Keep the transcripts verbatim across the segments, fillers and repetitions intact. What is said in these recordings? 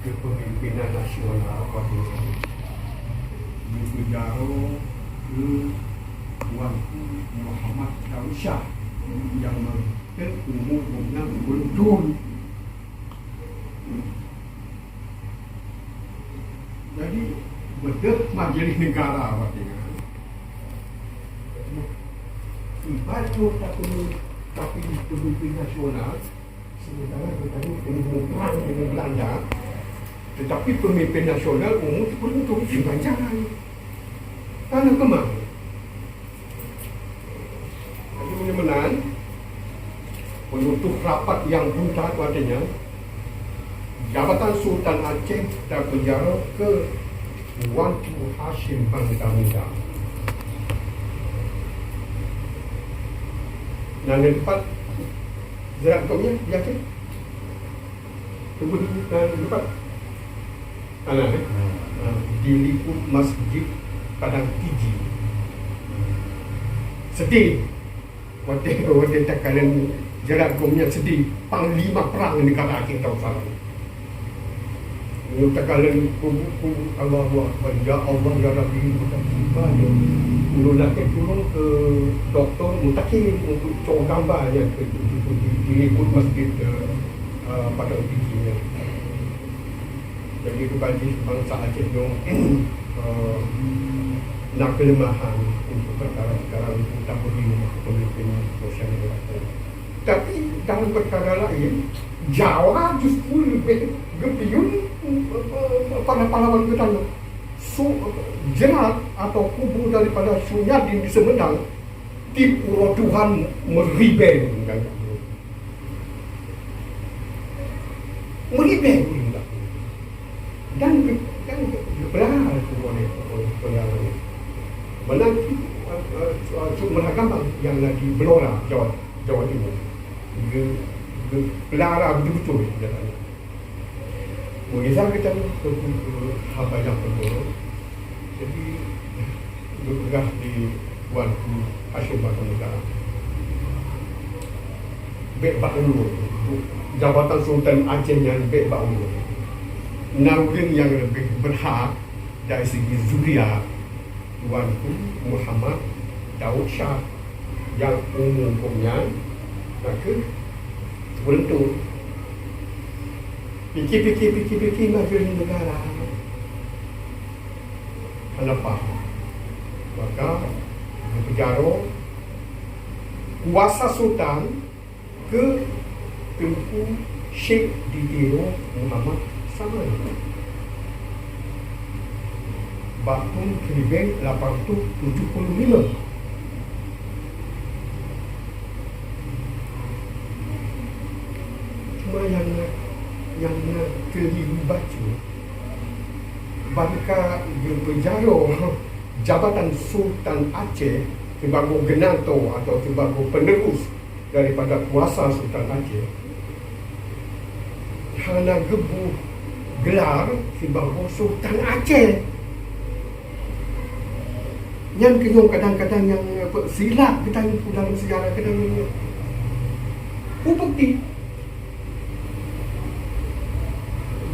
Kepemimpinan nasional waktu itu dipenjara ke Tuanku Muhammad Daud Shah yang mengatakan umur gobnyan sepuluh tahun. Jadi, beudôh majlis negara waktu itu. Ibarat tu tapi, tapi pemimpin nasional, sementara kita ni kena perang dengan Belanda, tetapi pemimpin nasional umur sepuluh tahun, si panjang. Karena kemana? Jadi, meunyoe meunan, penutup rapat nyang puncak watèe nyan, jabatan Sultan Aceh tapeujaro keu Tuanku Hashim Bangsa Muda. Nyang di teumpat zeurat gobnyan di Aceh. Tunggu di, eh, di tempat. Alah, eh? Hmm. Ah, di likôt Masjid Padang Tiji. Seudeh. Watèe, watèe takalon zeurat gobnyan seudeh, panglima perang negara Aceh Darussalam. Nyoe takalon kubu, kubu, Allahu Akbar, ya Allah, ya Rabbi, bukan tiba nyoe. Ulôn lakèe tulông keu Doktor Mutakin untuk cok gambar nyan keu, keu, keu, di, di likôt masjid, eh, eh, Padang Tiji nyan. Jadi, bukan jih bansa Aceh nyoe, eh, na keuleumahan untuk peukara-peukara untuk tapeubingung kepemimpinan sosial negara. Tapi dalam perkara laén, Jawa justru leubeh geupiun, eh, para pahlawan geutanyoe. Su-, zeurat atau kubu daripada Sunyadin di Sumedang, di Pulo Tuhan meuribèe. Meuribèe ureueng dak. Dan, dan geupeulahé oleh, oleh, oleh, oleh. Meunan cit, eh, eh, Cut Meurah Gambang nyang na di Blora, Jawa, Jawa Timur. Geu-, geupeulahé beutôi-beutôi jalan nyan. Meunyoe geutanyoe teupeue haba nyang beutôi, jadi, geupeugah di Tuanku Hashim Bangsa Muda, bèk bak ulôn. Jabatan Sultan Aceh nyan bèk bak ulôn. Na ureueng nyang leubeh beurhak dari segi zuriat, Tuanku Muhammad Daud Shah, nyang umu gobnyan na kheueh beureuntôt. Pike-pike, pike-pike, majlis negara hana pah. Maka, geupeujaro kuasa sultan keu Teungku Syèh di Tiro Muhammad Saman bak thôn siribèe lapan reutôh tujoh puluh lima. Cuma nyang na, nyang na keuliru bacut, ban ka geupeujaro jabatan Sultan Aceh sibagoe geunantoe atawa sibagoe peuneurus daripada kuasa Sultan Aceh, hana geuboh geular sibagoe Sultan Aceh. Nyan keuh nyang kadang-kadang nyang, apa, silap geutanyoe dalam sejarah kadang nyan. Bukti.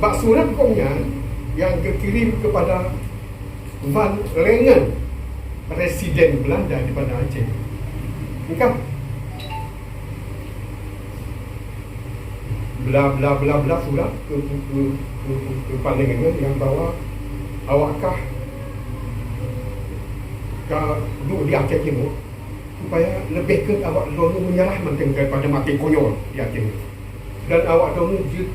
Bak surat gobnyan nyang geukirém keupada Van Lengen, Presiden Belanda daripada Aceh. Engkah bla, bla, bla, bla, surat keu, keu, keu, keu, keu Van Lengen nyang bahwa awak kah ka duek di Aceh Timur, supaya leubeh gèt awak droeneuh meunyalah mantong daripada maté konyol di Aceh nyoe. Dan awak droeneuh jeuet,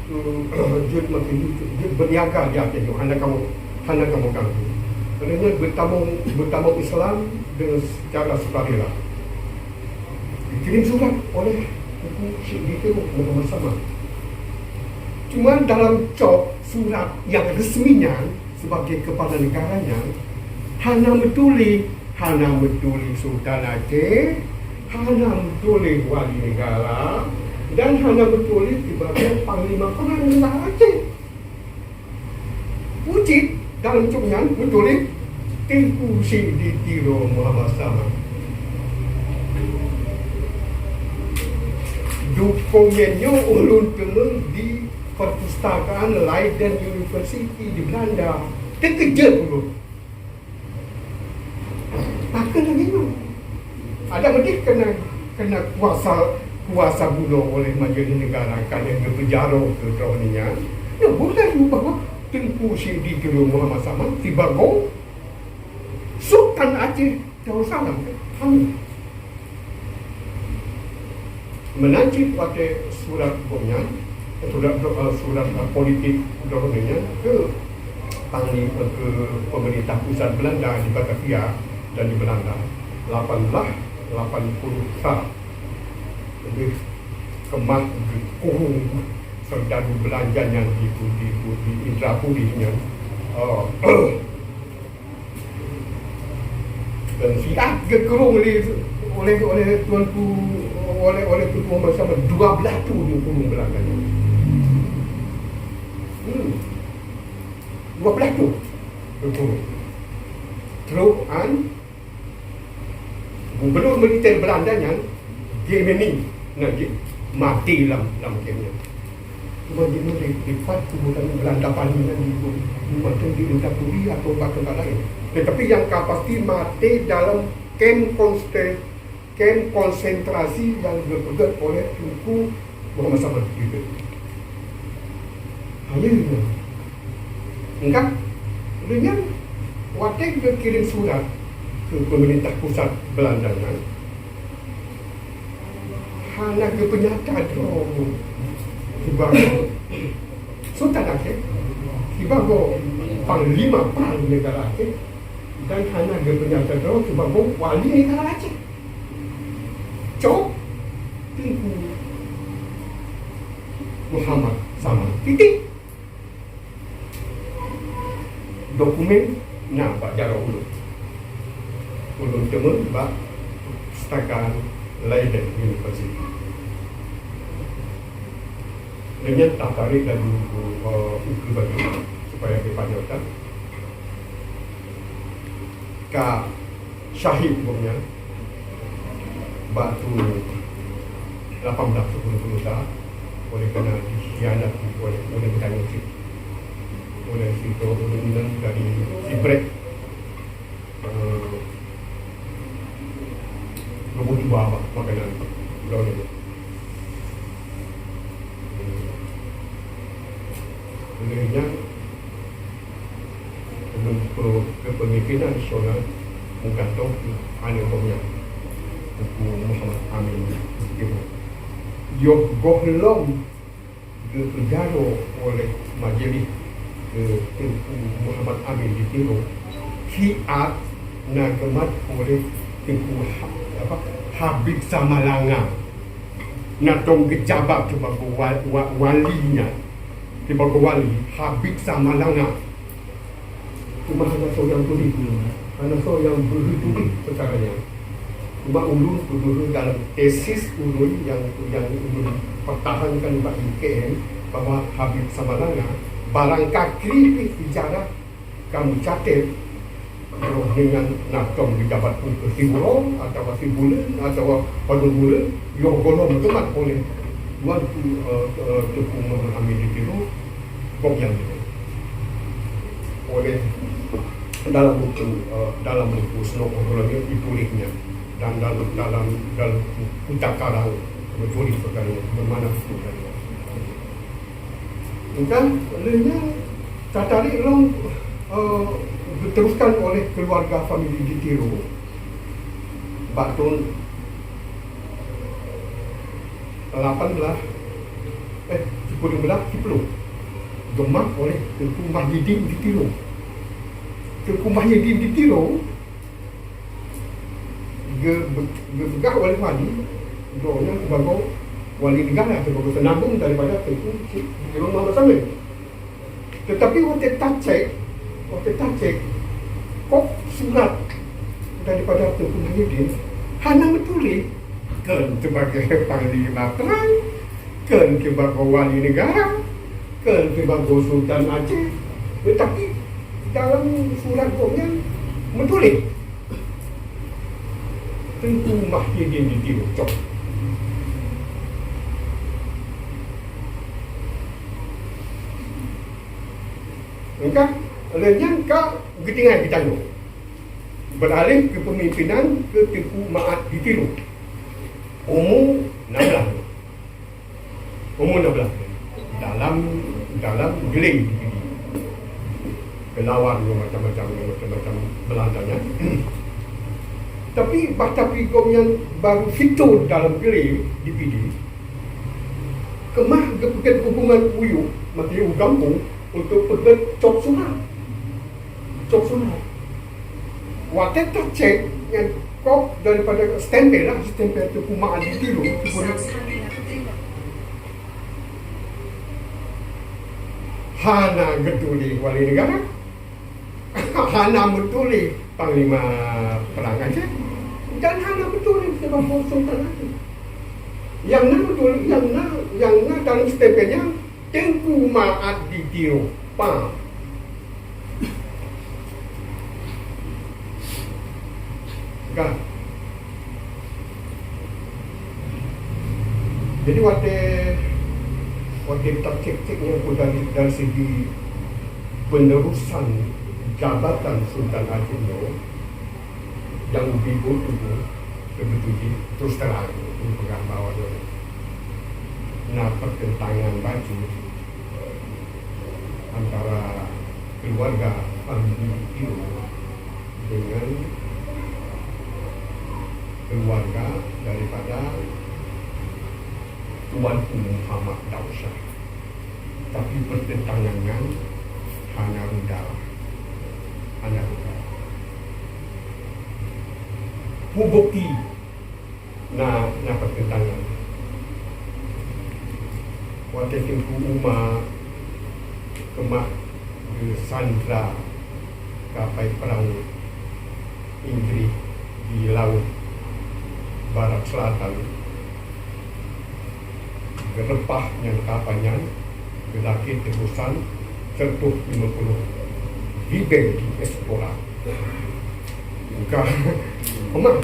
eh, jeuet maté, jeuet beuniaga di Aceh nyoe, hana kamoe, hana kamoe ganggu. Karena beutamong, beutamong Islam dengan secara sukarela. Dikirim surat oleh Teungku Syèh di Tiro Muhammad Saman. Cuma dalam cok surat nyang resmi nyan, sebagai kepala negara nyan, hana meutuléh, hana meutuléh Sultan Aceh, hana meutuléh Wali Negara, dan hana meutuléh sibagoe Panglima Perang Negara Aceh. Cit dalam cok nyan meutuléh Teungku Syèh di Tiro Muhammad Saman. Dokumen nyoe ulôn teumé di perpustakaan Leiden University di Belanda. Terkejut ulôn. Pakon lagèe nyoe? Adak meudeh keunan, keunan kuasa, kuasa bunoe oleh Majelis Negara ka lheueh geupeujaroe keu droeneuh nyan. Nyoe bukan bahwa Teungku Syik di Tiro Muhammad Saman sibagoe Sultan Aceh Darussalam. Amin. Meunan cit watèe surat gobnyan, surat, eh, surat, eh, politik droeneuh nyan keu Pangli-, eh, keu pemerintah pusat Belanda di Batavia dan di Belanda, lapan belas lapan puluh sa. Leubeh keumah geukurong seudeungon Belanda nyan di, di, di, di Indrapuri nyan. Oh, Dan siat geukurong oleh, oleh, oleh Tuanku, oleh, oleh Teungku Muhammad Saman, dua belas tu geukurong Belanda nyan. Hmm. Dua belas tu geukurong. Trok an gubernur militer Belanda nyan, Germany, na jeuet maté lam, lam kem nyan. Cuma jinoe di, di pat kuburan Belanda paléng nyan di, di, di, di Indrapuri atau bak teumpat laén. Tetapi nyang ka pasti maté dalam kem konste-, kem konsentrasi nyang geupeugèt oleh Teungku Muhammad Saman. Akhirnya, enggak, lheueh nyan watèe geukirém surat keu pemerintah pusat Belanda nyan, hana geupeunyata droe sibagoe Sultan Aceh, sibagoe Panglima Perang Negara Aceh, dan hana geupeunyata droe sibagoe Wali Negara Aceh. Cok Teungku Muhammad Saman. Titik. Dokumen na bak jaroe ulôn. Ulôn teumé bak Perpustakaan Leiden University. Lheueh nyan tatarek laju, eh, ukeue baju supaya geupajoh that. Ka syahid gobnyan bak lapan belas sepuluh puluh sa, oleh karena dikhianati oleh, oleh geutanyoe cit, oleh sidroe ureueng inong dari Sibrek, eh, lubuk dua bak makanan droeneuh. Oleh nyan, Lôn pro kepemimpinan nasional meugantoh keu aneuk gobnyan, Teungku Muhammad Amin Tiro. Yoh gohlom geupeujaroe oleh majelis keu Teungku Muhammad Amin di Tiro, siat na geumat oleh Teungku Ha-, apa, Habib Samalanga. Na tom geujabat sibagoe wa-, wa-, wali nyan, sibagoe wali Habib Samalanga. Cuma hana soe nyang tuléh, hana soe nyang beuhe tuléh peukara nyan. Cuma ulôn peubeuhe dalam tesis ulôn nyang, nyang ulôn pertahankan bak U K M, bahwa Habib Samalanga barangkali pih bicara ka meucatet droeneuh nyan na tom geujabat keu siuroe atawa sibuleuen atawa padum buleuen, yoh gohlom geumat oleh Tuanku, eh, eh, Teungku Muhammad Amin di Tiro, gobnyan oleh dalam buku, eh, dalam buku Snouck Hurgronje dituléh nyan, dan dalam, dalam, dalam kitab karang dituléh peukara nyan, bagaimana peukara nyan. Kan, lheueh nyan tatarek lom, eh, diteruskan oleh keluarga famili di Tiro bak thon lapan belas, eh, siploh belas, siploh. Geumat oleh Teungku Mahyidin di Tiro. Teungku Mahyidin di Tiro geu-, geupeugah oleh wali, droeneuh sibagoe wali negara, sibagoe seunambong daripada Teungku Syèh Tiro Muhammad Samin. Tetapi watèe tacek, watèe tacek, kok surat daripada Teungku Mahyidin hana meutuléh kheun sibagoe panglima perang, kheun sibagoe wali negara, kheun sibagoe Sultan Aceh. Tetapi dalam surat gobnyan meutuléh Teungku Mahyidin di Tiro, cok. Maka lheueh nyan ka geutinggai geutanyoe, beuralih keu peumimpinan keu Teungku Ma'at di Tiro. Umu enam belas. Umu enam belas. Dalam, dalam glé di Pidie. Geulawan ngon macam-macam, ngon macam-macam Beulanda nyan. Tapi bah tapi gobnyan baru sithon dalam glé di Pidie, keumah geupeugét huköman u yup, maksudnya u gampông, untuk peugét cop surat. Cop surat. Watée tacék nyan kop daripada stempel lah, stempel Teungku Ma'at di Tiro, hana geutuléh wali negara, hana meutuléh panglima perang Aceh, dan hana meutuléh sebagai sultan Aceh. Nyang na meutuléh, nyang na, nyang na dalam stempel nyan Teungku Ma'at di Tiro. Pam. Kan? Jadi watée, watée tacék-cék nyan pun dari, dari segi penerusan jabatan Sultan Aceh nyoe, nyang ubit buet tuboh, beutôi jih terus terang, peugah bahwa na pertentangan bacut antara keluarga Hamdi Tiro dengan keluarga daripada Tuanku Muhammad Daud Shah. Tapi pertentangan nyan hana reda. Hana reda. Peue bukti na, na pertentangan? Watée Teungku Uma keumah geusandra kapai perang Inggris di Laut Barat Selatan, geureupah nyan kapai nyan, geulakée teubusan seratus lima puluh ribée U S dollar. Ka, keumah,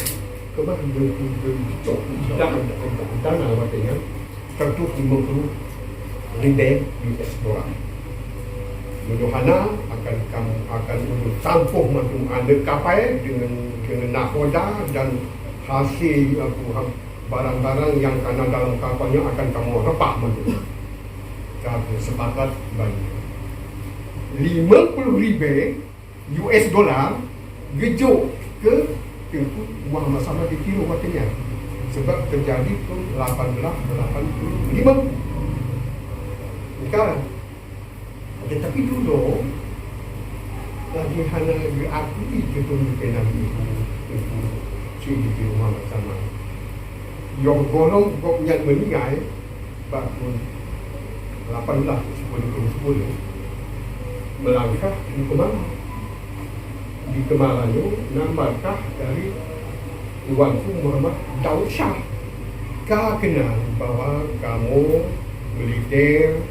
keumah geu-, geu-, geucok dana, dana watée nyan seratus lima puluh ribée U S dollar. Meunyoe hana, akan kam-, akan ulôn tampoh mandum aneuk kapai deungon, deungon nakhoda dan hase, aku, barang-barang nyang kana dalam kapai nyan akan kamoe reupah mandum. Ka geusepakat ban lima puluh ribée U S dollar geujok keu Teungku Muhammad Samad di Tiro watée nyan, sabab teujadi thon lapan belas lapan puluh lima. Kan? Tetapi dudoe lagée hana geuakui keu peumimpinan Teungku, Teungku Syedara Muhammad Samad. Yoh gohlom gobnyan meuninggai bak thon lapan belas sepuluh sepuluh, meulangkah di Keumala. Di Keumala nyoe na markah dari Tuanku Muhammad Daud Shah. Ka keunal bahwa kamoe militer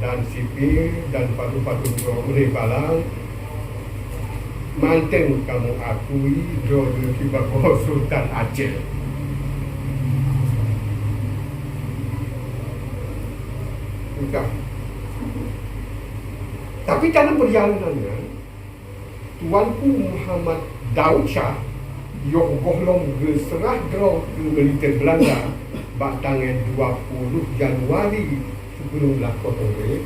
dan sipil dan padum-padum droe ureuëng bala mantong kamoe akui droe sibagoe Sultan Aceh. Bukan. Tapi dalam perjalanan nyan, Tuanku Muhammad Daud Shah yoh gohlom geuseurah droe keu militer Beulanda bak tanggai dua puluh Januari sikureueng blaih kosong lhée,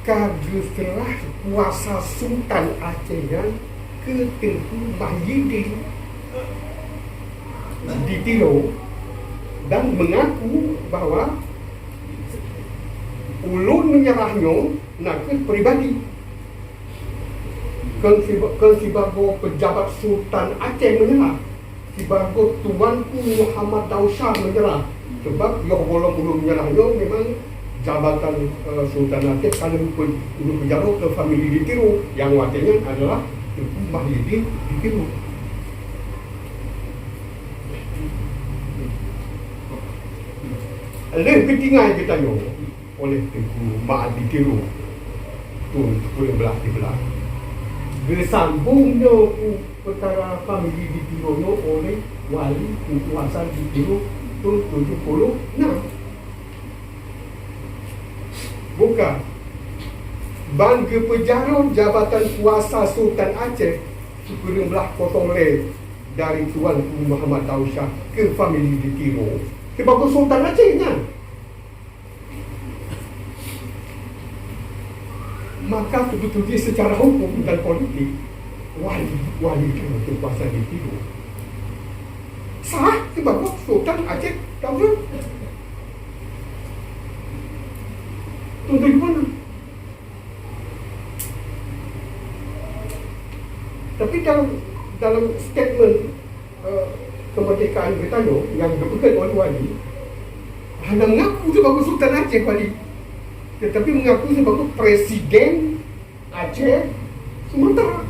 ka geuseurah kuasa Sultan Aceh nyan keu Teungku Mahyidin di Tiro dan meungaku bahwa ulôn meunyeurah nyoe na kheueh pribadi. Kon siba-, kon sibagoe peujabat Sultan Aceh meunyeurah, sibagoe Tuanku Muhammad Daud Shah meunyeurah. Sabab yoh gohlom ulôn meunyeurah nyoe memang jabatan, eh, Sultan Aceh ka lheueh peu-, lheueh peujaroe keu famili di Tiro, nyang watée nyan adalah Teungku Mahyidin di Tiro. Lheueh geutinggai geutanyoe oleh Teungku Ma'at di Tiro, thon sikureueng blaih siblaih. Geusambong nyoe u peukara famili di Tiro nyoe oleh Wali Teungku Hasan di Tiro thon tujoh puluh nam. Bukan. Ban geupeujaroe jabatan kuasa Sultan Aceh sikureueng blah kosong lé dari Tuanku Muhammad Tausyah keu famili di Tiro sibagoe Sultan Aceh nyan. Maka seubeutôi jih seucara huköm dan politik, wali, wali nyan keukuasaan di Tiro sah sibagoe Sultan Aceh Darussalam. Tuan-tuan di mana? Tapi dalam, dalam statement, eh, kemerdekaan geutanyoe nyang geupeugét oleh wali, hana mengaku sibagoe Sultan Aceh wali, tetapi mengaku sibagoe Presiden Aceh Sumatra.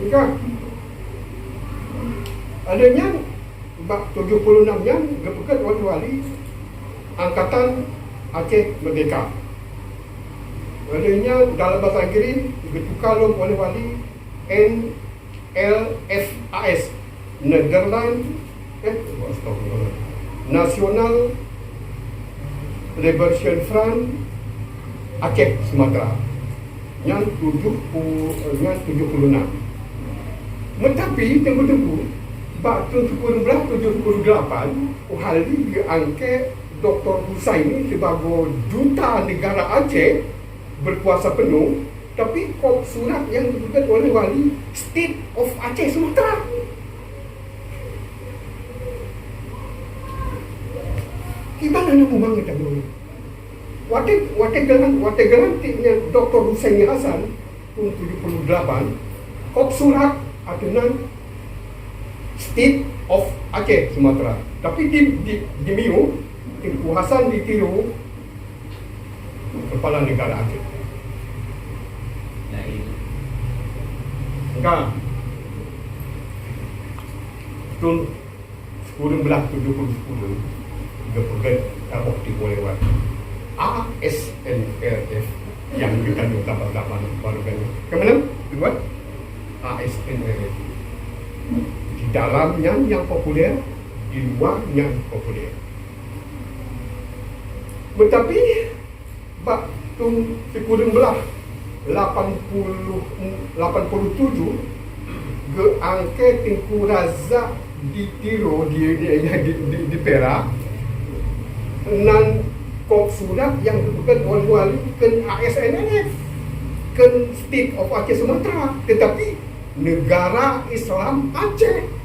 Ingat, ada nyan bak tujoh puluh enam nyan geupeugét oleh wali Angkatan Aceh Merdeka. Ada nyan dalam bahasa Inggris geutuka lom oleh wali N L F A S, Netherlands, eh, astagfirullah, National Liberation Front Aceh Sumatra. Nyan tujoh puluh, nyan tujoh puluh enam. Meunapi teungku-teungku, bak thôn sikureueng blah tujoh puluh lapan, wali geuangkét Doktor Husaini sibagoe duta negara Aceh berkuasa penuh, tapi kop surat nyang geupeugét oleh wali State of Aceh Sumatra. Kiban hana muphom geutanyoe. Watée, watée geulan-, watée geulantik nyan Doktor Husaini Hasan, thôn tujoh puluh lapan, kop surat ateueh nan State of Aceh Sumatra. Tapi di, di, di miyueb, Teungku Hasan di Tiro, Kepala Negara Aceh. Ka. Thôn sikureueng blah tujoh puluh sepuluh, geupeugét saboh timbul lewat A S N L F nyang geutanyoe saban-saban baru geutanyoe. Keumeunang, lewat A S N L F. Di dalam nyan nyang populer, di luwa nyan populer. Meunapi, bak thôn sikureueng blah lapan puluh, lapan puluh tujoh, geuangkét Teungku Razak di Tiro, di, di, di, di, di Perak, nan kop surat nyang geupeugét oleh wali kheun A S N L F, kheun State of Aceh Sumatra, tetapi Negara Islam Aceh.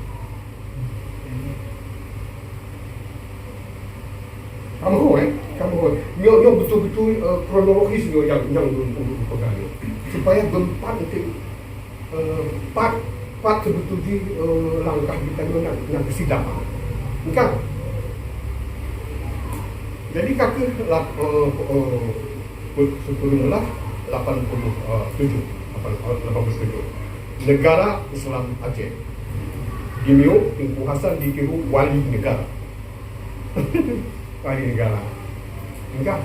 Kamoe, eh, kamoe. Nyoe, nyoe beutôi-beutôi, eh, kronologis nyoe nyang, nyang ulôn, ulôn peugah nyoe. Supaya beumpat, eh, pat, pat seubeutôi jih, eh, langkah geutanyoe nyang, nyang keusidang. Kan? Jadi, ka kheueh lap-, eh, eh, sikureueng blah lapan puluh tujoh, lapan, eh, lapan puluh tujoh. Negara Islam Aceh. Di miyueb Teungku Hasan di Tiro wali negara. Wali negara. Enggak.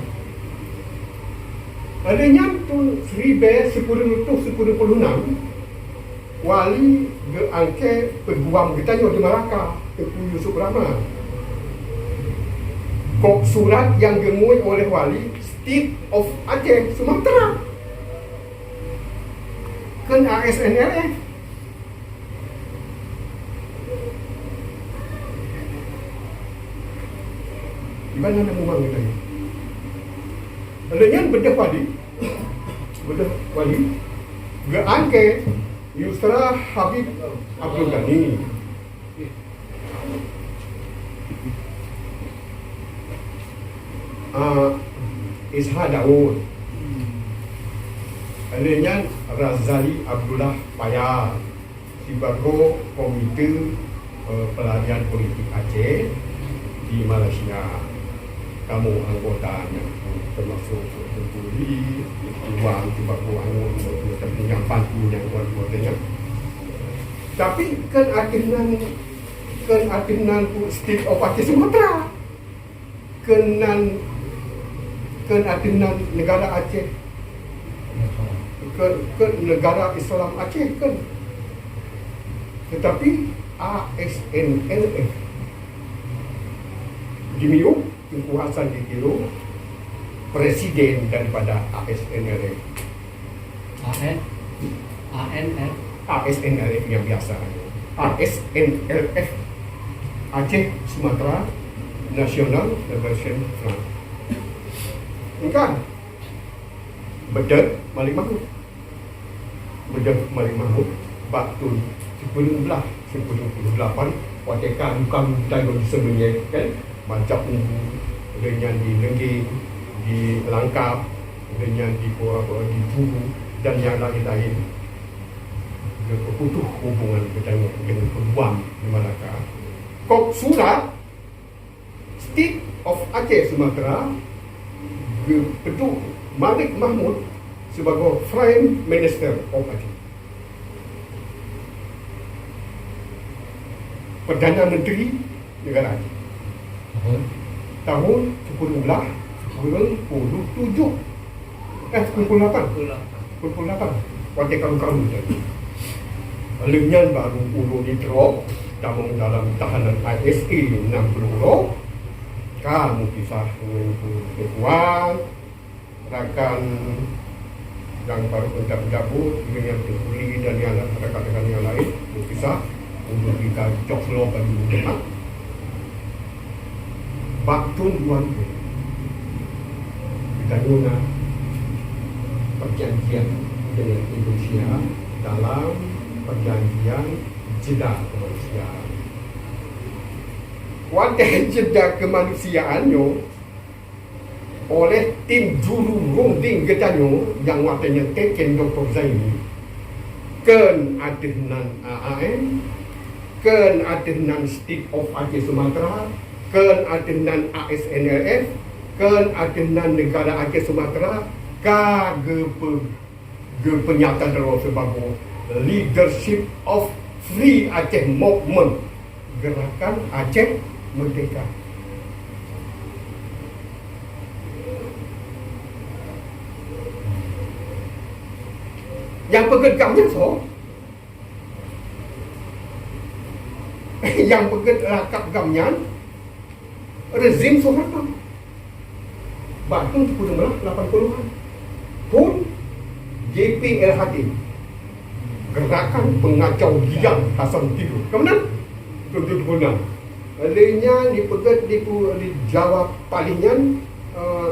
Pada nyan thôn siribée sikureueng reutôh sikureueng puluh nam, wali geuangkét peuguam geutanyoe di Malaka, Teungku Yusuf Rahman. Kop surat nyang geungui oleh wali State of Aceh Sumatra. Kheun A S N L F. Di mana nak memang kita ni? Oleh nyan beudôh wali, beudôh wali, geuangkét Yusra Habib Abdul Ghani. Ah, Isha Daud. Lheueh nyan Razali Abdullah Paya sibagoe Komite, eh, Pelarian Politik Aceh di Malaysia. Kamoe anggota nyan, teumasok Teungku Li, Teungku Wang, sibagoe anggota, tapi nyang bantu nyang kuat-kuat nyan. Tapi kan ateueh nan, kan ateueh nan State of Aceh Sumatra. Keunan, keunan ateueh nan negara Aceh, keu, keu negara Islam Aceh kan. Tetapi A S N L F, Jimiyup, Teungku Hasan di Tiro, presiden daripada A S N L F. A N, A N F. A S N L F yang biasa. A S N L F. Aceh Sumatra National Liberation Front. Kan? Beutôi, Malik Mahmud. Beudôh Malik Mahmud bak thôn sikureueng blaih sikureueng ploh lapan, watèe ka luka meutai ngon seumeunyeue, kan, macam Umbu, lheueh nyan di Leunggeng, di Langkap, lheueh nyan di Pura-, di Puru, dan nyang laén-laén. Geupeuputoh hubungan geutanyoe deungon peunguasa di Malaka. Kok surat State of Aceh Sumatra geupeuduek Malik Mahmud sibagoe Prime Minister of Aceh, Perdana Menteri Negara Aceh. Tahun sikureueng blaih sikureueng ploh tujoh. Eh, sikureueng ploh lapan. Sikureueng ploh lapan. Watèe karu-karu tadi. Lheueh nyan baru ulôn di drop tamong dalam tahanan I S A enam puluh uroe. Ka meupisah ngon Teungku Wan, rakan nyang baru peujabut, dengan Teungku Li dan nyang rakan-rakan nyang laén, meupisah. Untuk kita cok lo bagi rumah. Bak thôn dua ribu, geutanyoe na perjanjian dengan Indonesia dalam perjanjian jeda kemanusiaan. Watèe jeda kemanusiaan nyoe, oleh tim juru runding geutanyoe nyang watèe nyan teken Doktor Zaini, kheun ateueh nan A A M, kheun ateueh nan State of Aceh Sumatra, kheun ateueh nan A S N L F, kheun ateueh nan Negara Aceh Sumatra, ka geupeu-, geupeunyata droe sibagoe Leadership of Free Aceh Movement, Gerakan Aceh Merdeka. Nyang peugèt GAM nyan soe? Nyang peugèt lakab GAM nyan rezim Soeharto. Bak thôn sikureueng blaih lapan puluhan. Thôn J P L H T, Gerakan Pengacau Diam Hasan Tidur. Ka meunan? Thôn sikureueng ploh enam. Lheueh nyan dipeugèt di pu-, di Jawa paléh nyan, eh,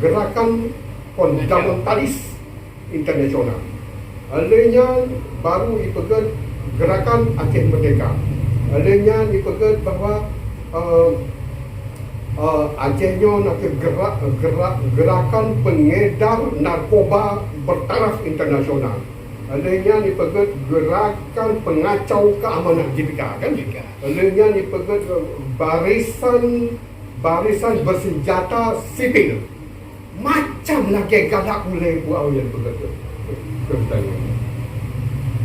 Gerakan Fundamentalis Internasional. Lheueh nyan baru ipeugèt Gerakan Aceh Merdeka. Lheueh nyan ipeugèt bahwa, eh, eh, Aceh nyoe na kheueh gerak, gerak, Gerakan Pengedar Narkoba Bertaraf Internasional. Lheueh nyan ipeugèt Gerakan Pengacau Keamanan, G P K, kan? Lheueh nyan ipeugèt, eh, Barisan, Barisan Bersenjata Sipil. Macam lagèe galak ulèe bu awai nyang peugah tu.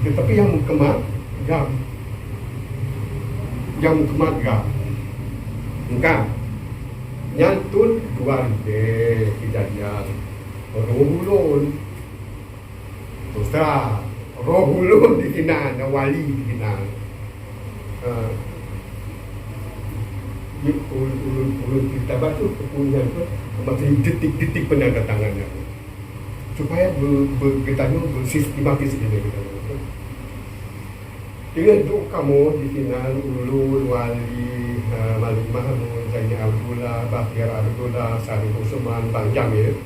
Tetapi nyang meukeumah GAM. Nyang meukeumah GAM. Kan? Nyan thôn dua ribèe kejadian. Roh ulôn. Terus terang, roh ulôn di sinan, wali di sinan. Ha. Ulôn, ulôn, ulôn cerita bak tu, kepunyaan tu, masih detik-detik penandatanganan. Supaya be-, be-, geutanyoe bersistematis di geutanyoe. Teungoh duek kamoe di sinan, ulôn, wali, ha, Malik Mahmud, Zaini Abdullah, Bahtiar Abdullah, Sarif Usman, Bang Jamil.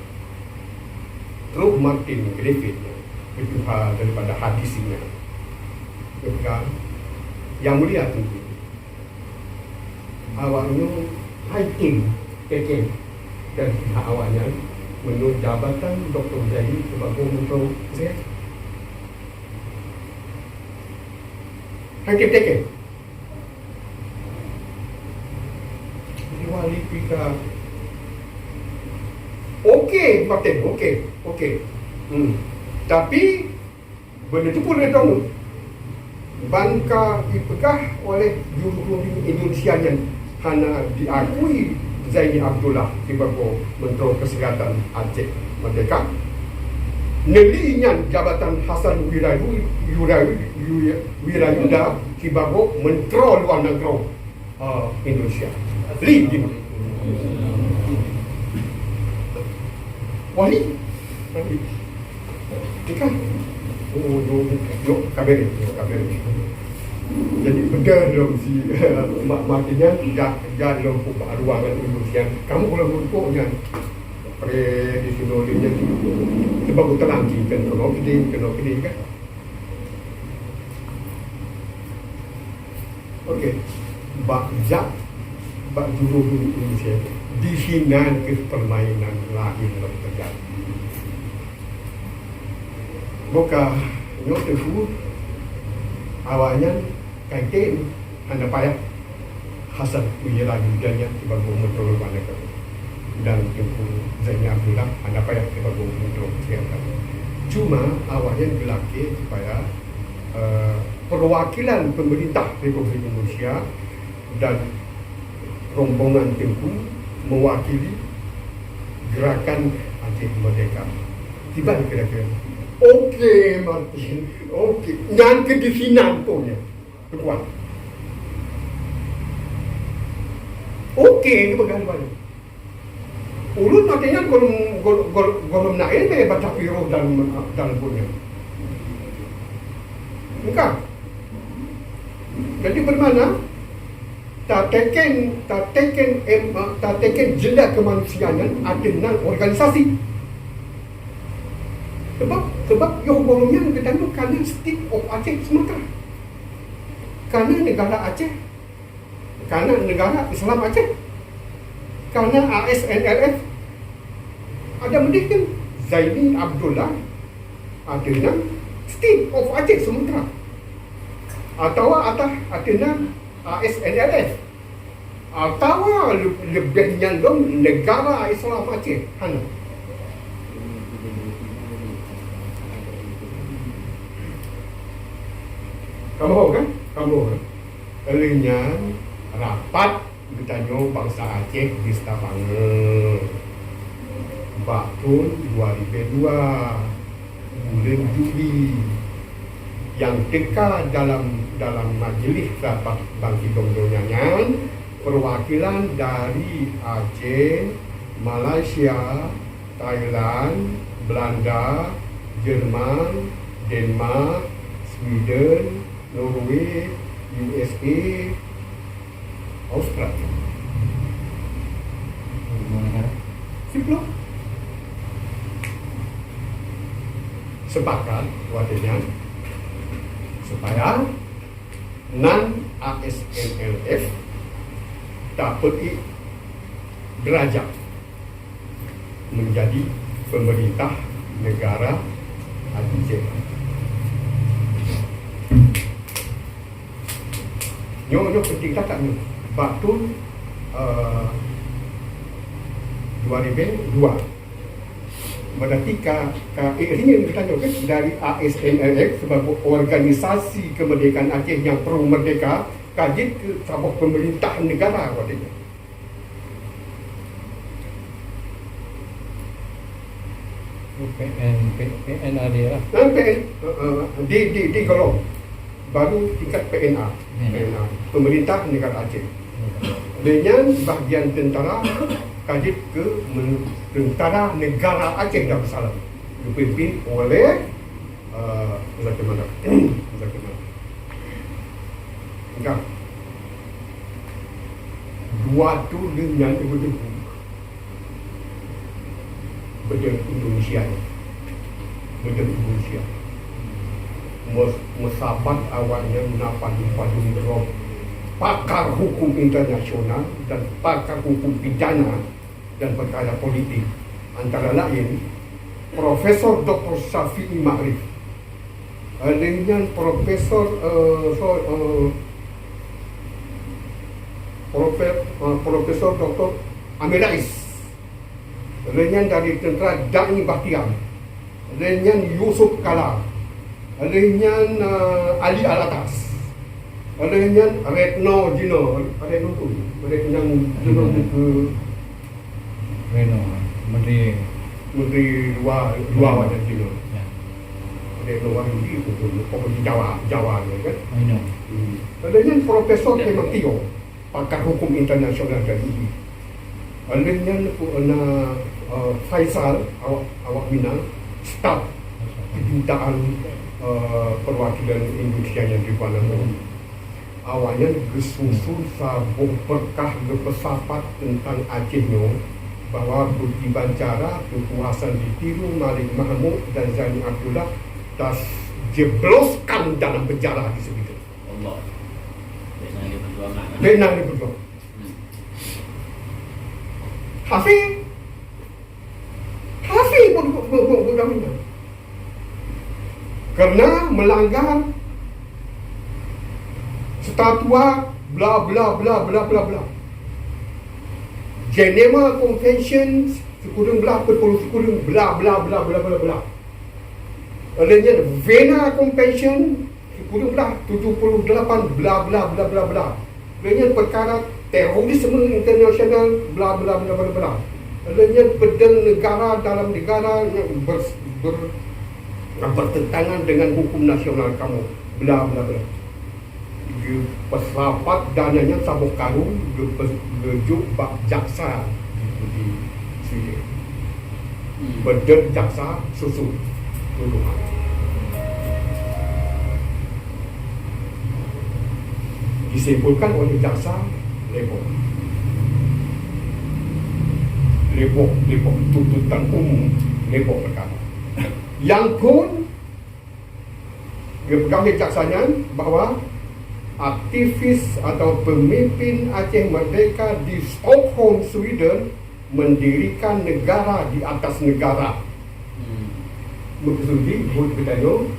Trok Martin Griffith, keutuha daripada hadis nyan. Ketika Yang Mulia Teungku, awaknyoe hai tim teken dari pihak awaknyan meunurot jabatan Doktor Zaini sibagoe Menteri Kesihatan. Hai tim teken. Wali kita. Okey, Martin, okey, okey. Hmm. Tapi, benda tu pun dia tahu. Ban ka dipeugah oleh juru runding Indonesia nyan hana diakui Zaini Abdullah sibagoe Menteri Kesihatan Aceh Merdeka. Neuli nyan jabatan Hasan Wirayu-, Wirayu-, Wirayuda sibagoe Menteri Luar Negeri, eh, Indonesia. Li jinoe. Wali. Wali. Ni kan? Oh, yo, yo, kabel, yo, kabel. Jadi, peugah lom si, mak, mak nyan, jak, jak lom peuruangan ureueng sian. Kamoe kalau meurukok nyan. Pre di sinoe nyan. Sebab ku terang, kan, keunoe keudeh, keunoe keudeh, kan. Okey. Bak jak, bak jurôh Indonesia, di sinan keuh permainan lahé lom teujadi. Boka nyoe teupeu awaknyan kai tem hana payah Hasan Uye laju dan nyan sibagoe meutuloe bak nanggroe. Dan Teungku Zaini Abdullah hana payah sibagoe meutuloe kesihatan. Cuma awaknyan geulakée supaya, eh, perwakilan pemerintah Republik Indonesia dan rombongan Teungku mewakili gerakan Aceh Merdeka. Tiba kira-kira. Okey, Martin. Okey. Nyan keuh di sinan pun nyan. Tuan. Okey, ni peugah leubeh. Ulôn watée nyan gohlom, gohl-, gohl-, gohlom na ilée bak tapi roh dan, dan buet nyan. Bukan? Jadi bermakna, tateken, tateken em-, tateken jenda kemanusiaan nyan ateueh nan organisasi. Sebab, sebab yoh gohlom nyan geutanyoe ka na State of Aceh Sumatra. Ka na negara Aceh, ka na negara Islam Aceh, ka na A S N L F. Ada meudeh kan Zaini Abdullah ateueh nan State of Aceh Sumatra, atawa atah ateueh nan A S N L F, atawa le-, leubeh nyan lom negara Islam Aceh. Hana. Kamoe ho kan? Kamoe ho kan? Lheueh nyan rapat geutanyoe bansa Aceh di Stavanger bak thon dua ribèe dua, buleuen Juli. Nyang teuka dalam, dalam majlis rapat bangkit dong donya nyan, perwakilan dari Aceh, Malaysia, Thailand, Belanda, Jerman, Denmark, Sweden, Norway, U S A, Australia. Lima negara. Siplôh. Sepakat watèe nyan supaya nan A S N L F tapeuék derajat menjadi pemerintah negara Aceh. Nyoe, nyoe penting that nyoe. Bak thon, eh, dua ribèe dua. Berarti ka, ka, eh, ini yang kita nyoe kan dari A S N L F sebagai organisasi kemerdekaan Aceh yang pro merdeka, ka jeuet keu saboh pemerintah negara watèe nyan. P N, P-, P N A D lah. Kan P N, eh, eh, di, di, di golom. Baru tingkat P N A. P N A. P N A. Pemerintah Negara Aceh. Hmm. Lheueh nyan bahagian tentara ka jeuet keu men-, Tentara Negara Aceh Darussalam. Dipimpin oleh, eh, Zaki Manaf. Zaki Manaf. Enggak. Dua tu dengan ibu tu. Beudeueng Indonesia nyan. Beudeueng Indonesia. Meus-, meusabat awaknyan na padum-padum droe pakar hukum internasional dan pakar hukum pidana dan perkara politik. Antara lain, Profesor Doktor Syafi'i Ma'rif. Eh, lheueh nyan Profesor, eh, so, eh, Profe-, eh, Profesor Doktor Amin Rais. Lheueh nyan dari tentara Dani Bahtiar. Lheueh nyan Yusuf Kala. Lheueh nyan, eh, Ali Alatas. Lheueh nyan Retno jinoe. Retno tu. Retno jinoe ke Reno, Menteri Menteri Luar, Luar Negeri tu. Ya. Menteri Luar Negeri tu, tu, tu, di Jawa, Jawa tu, kan? Reno. Hmm. Ada yang Profesor Timothy, pakar hukum internasional dari I I. Oleh nyan, na, eh, Faisal, awak, awak Minang, staf kedutaan, eh, perwakilan Indonesia nyang di Kuala Lumpur. Awaknyan geususun saboh berkah geupeusapat teuntang Aceh nyoe, bahwa beugiban cara keukuasaan ditiru Malik Mahmud dan Zaini Abdullah, tas jebloskan dalam penjara di Sweden. Allah. Bèk na lé peujuangan, ah. Bèk na lé peujuangan. Hmm. Hafé. Hafé pun bu-, bu-, bu-, bu-, bu-, karena melanggar statua bla, bla, bla. Geneva Convention sikureueng blah, peuet puluh sikureueng bla, bla, bla. Oleh nyan, Vienna Convention sikureueng blah, tujuh puluh delapan bla, bla, bla, bla, bla. Oleh nyan, perkara terorisme internasional bla, bla, bla, bla, bla. Oleh nyan, peudeueng negara dalam negara nyang ber-, ber-, bertentangan dengan hukum nasional kamoe bla, bla, bla. Geupeusapat dan nyan saboh karung geupe-, geujok bak jaksa di, di Sweden. Hmm. Beudeueng jaksa susun tuduhan. Disimpulkan oleh jaksa lé boh. Lé boh, lé boh tuntutan umum, lé boh perkara. Nyang phôn geupeugah lé jaksa nyan bahwa aktivis atau pemimpin Aceh Merdeka di Stockholm, Sweden, mendirikan negara di atas negara. Hmm. Meukeusudi buet geutanyoe,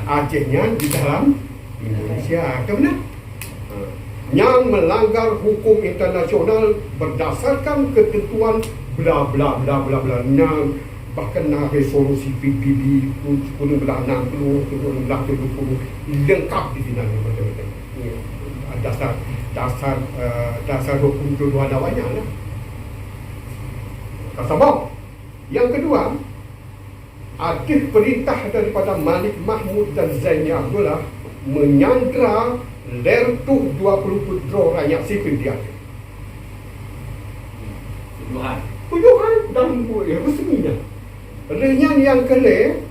Aceh nyan di dalam Indonesia. Ka beuna? Nyang melanggar hukum internasional berdasarkan ketentuan bla, bla, bla, bla, bla. Nyang bahkan na resolusi P B B, sikureueng blah enam puluh, sikureueng blah tujuh puluh, lengkap di sinan macam-macam. Dasar, dasar, eh, dasar hukum tuduhan awaknyan lah. Ka saboh. Nyang keudua, ateueh peurintah daripada Malik Mahmud dan Zaini Abdullah, menyandera dua reutôh dua puluh peuet droe rakyat sipil di Aceh. Tuduhan. Tuduhan dan, eh, resmi nyan. Lheueh nyan nyang keu lhèe,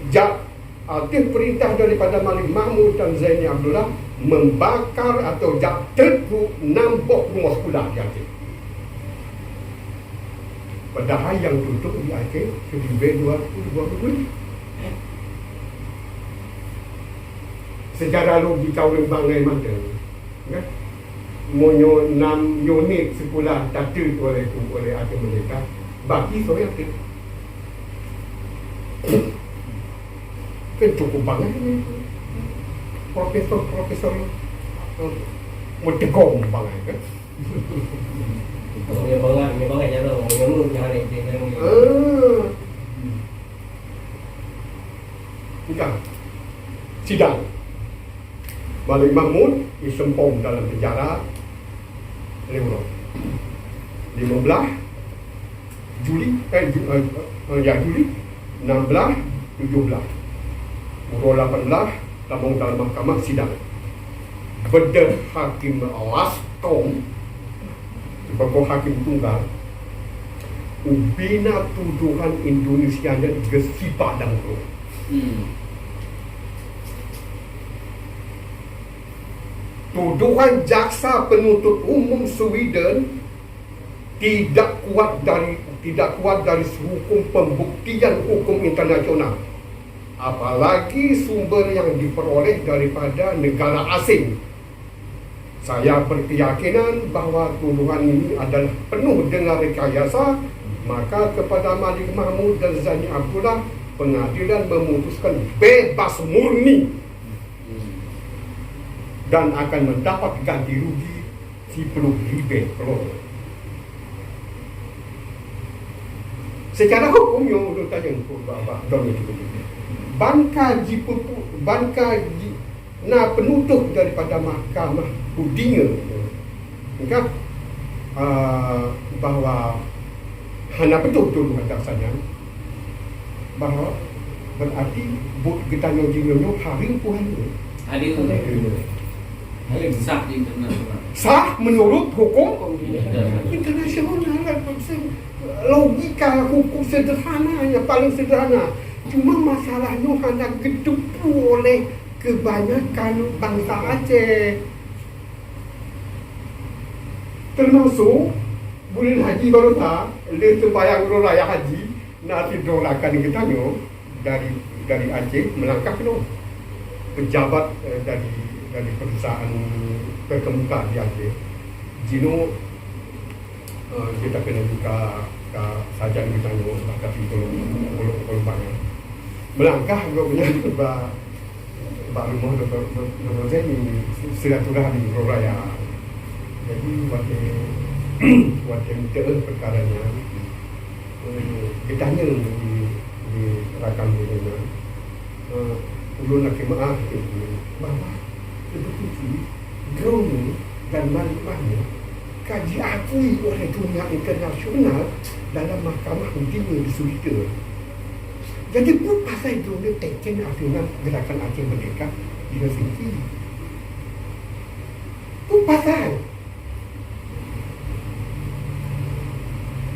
jak ateueh peurintah daripada Malik Mahmud dan Zaini Abdullah membakar atau jak teutrok nam boh rumoh sikula di Aceh. Padahai nyang tutup di Aceh siribèe dua reutôh dua puluh. Secara logika ureueng bangai mantong, kan? Meunyoe nam unit sikula tateuet oleh, oleh Aceh Merdeka, bagi soe nyang teuet. Kan cukup bangai ni. Profesor-profesor meuteugong bangai, kan? Nyan bangai, nyan bangai jaroe, nyan nyan hareuem, nyan nyan. Ah. Bukan. Sidang. Malik Mahmud diseumpom dalam penjara lhèe uroe. Lima belas Juli, eh, Ju-, eh, eh, ya, Juli, enam belas, tujuh belas. Uroe lapan belas, tamong dalam mahkamah sidang. Beudeuh Hakim Lastom, sibagoe hakim tunggal, ubena tuduhan Indonesia nyan geusipak dan uroe. Hmm. Tuduhan jaksa penuntut umum Sweden tidak kuat dari, tidak kuat dari hukum pembuktian hukum internasional, apalagi sumber yang diperoleh daripada negara asing. Saya berkeyakinan bahwa tuduhan ini adalah penuh dengan rekayasa, maka kepada Malik Mahmud dan Zaini Abdullah, pengadilan memutuskan bebas murni dan akan mendapat ganti rugi siploh ribèe klor. Secara hukum, nyoe ulôn tanyong keu bak, bak droeneuh, ban ka jipeupu-, ban ka ji-, na peunutôh daripada mahkamah dunia, kan, ah, bahwa hana beutôi tuduhan jaksa nyan, bahwa berarti buet geutanyoe jinoe nyoe hareuem peue hana? Hareuem. Hareuem. Sah di internasional. Sah menurut hukum internasional. Logika hukum sederhana, yang paling sederhana. Cuma masalahnya hana geuteupeue oleh kebanyakan bangsa Aceh. Termasuk buleuen haji baroesa, lheuh seumbahyang uroe raya haji, na sidroe rakan geutanyoe dari, dari Aceh meulangkah keunoe. Pejabat, eh, dari, dari perusahaan terkemuka di Aceh. Jinoe, eh, kita kena buka ka sajan geutanyoe, tapi belum, belum, belum banyak. Meulangkah gobnyan ba bak rumoh Doktor, Doktor Zaini, silaturahmi uroe raya. Jadi, watèe, watèe meuteun peukara nyan, eh, geutanyong di, di rakan geutanyoe nyan, eh, ulôn lakèe meu'ah keu geuh, bahwa seubeutôijih droeneuh dan Malik Mahmud ka jiakui oleh dunia internasional dalam mahkamah dunia di Swiss. Jadi, peue pasai droeneuh teken ateueh nan Gerakan Aceh Merdeka di Helsinki? Peue pasai?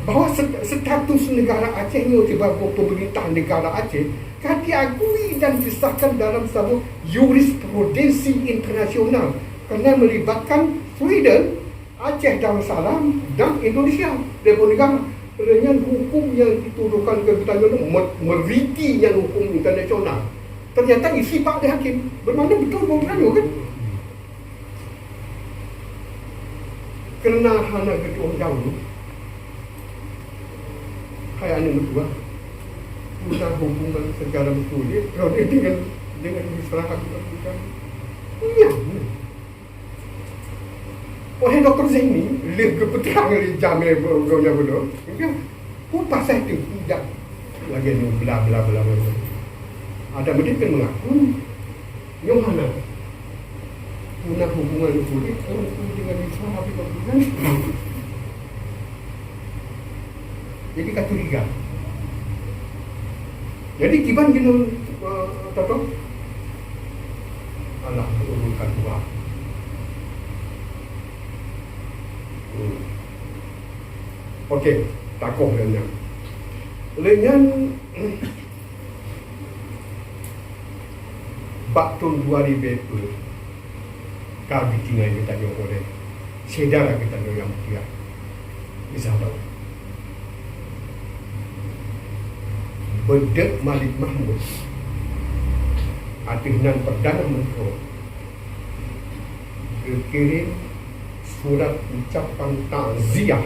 Bahwa se-, status negara Aceh nyoe sibagoe pemerintah negara Aceh ka diakui dan disahkan dalam saboh jurisprudensi internasional karena melibatkan Sweden, Aceh Darussalam dan Indonesia, dua boh negara. Lheueh nyan hukum nyang dituduhkan keu geutanyoe nyoe me-, meriti nyan hukum internasional. Ternyata isi pak di hakim. Bermakna betul bukan geutanyoe kan? Karena hana geutu'oh jauh, hai aneuk meutuah, guna hubungan secara berkulit, kalau dia dengan, dengan Israel bukan, bukan. Iya. Oleh Doktor Zaini, lheueh geupeutrang lé Jamil Gaunya Bulo, ya, peue pasai teuh tidak lagèe nyoe bla, bla, bla, bla. Ada meunan kan mengaku, nyoe hana. Guna hubungan kulit, ureueng tu dengan Islam, tapi bukan. Jadi ka curiga. Jadi kiban jinoe, eh, Toto? Alah, ureueng ka tuha. Hmm. Okey, takoh lé nyan. Lé nyan, bak thôn dua ribèe peuet, ka geutinggai geutanyoe oleh syedara geutanyoe nyang mulia, Isa Daud. Beudeuek Malik Mahmud, ateueh nan Perdana Menteri, geukirém surat ucapan takziah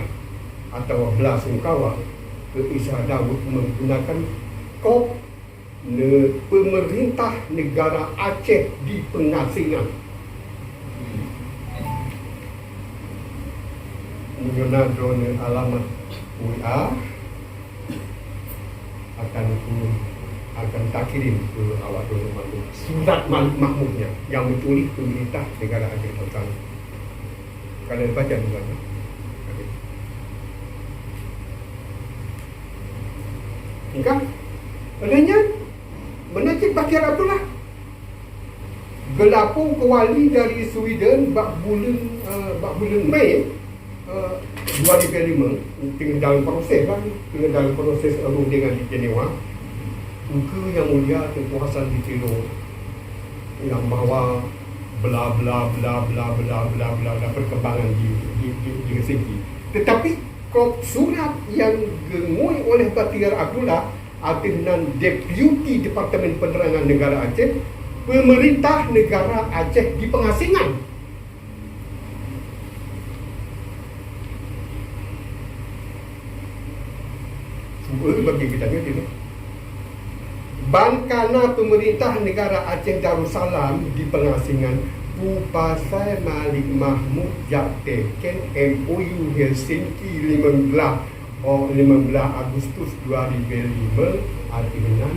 atawa bela sungkawa keu Isa Daud menggunakan kop ne-, pemerintah negara Aceh di pengasingan. Meunyoe na droeneuh alamat W A, akan ku, akan takirém keu awak droeneuh mandum surat Malik Mahmud nyan nyang meutuléh pemerintah negara Aceh Darussalam. Ka lheueh baca bukan? Okey. Kan? Oleh nyan, meunan cit Bahtiar Abdullah geulapo keu wali dari Sweden bak buleuen, eh, bak buleuen Mei, eh, dua ribèe limong, teungoh dalam proses kan, teungoh dalam proses rundingan di Jenewa. Engkeu Yang Mulia Teungku Hasan di Tiro nyang bahwa bla, bla, bla, perkembangan di, di, di, di Helsinki. Tetapi kop surat nyang geungui oleh Bahtiar Abdullah ateueh nan Deputi Departemen Penerangan Negara Aceh, pemerintah negara Aceh di pengasingan. Cuba bagi kita ngerti tu. Ban kana pemerintah negara Aceh Darussalam di pengasingan, peue pasai Malik Mahmud jak teken M O U Helsinki limong blah, oh, limong blah Agustus dua ribèe lima, ateueh nan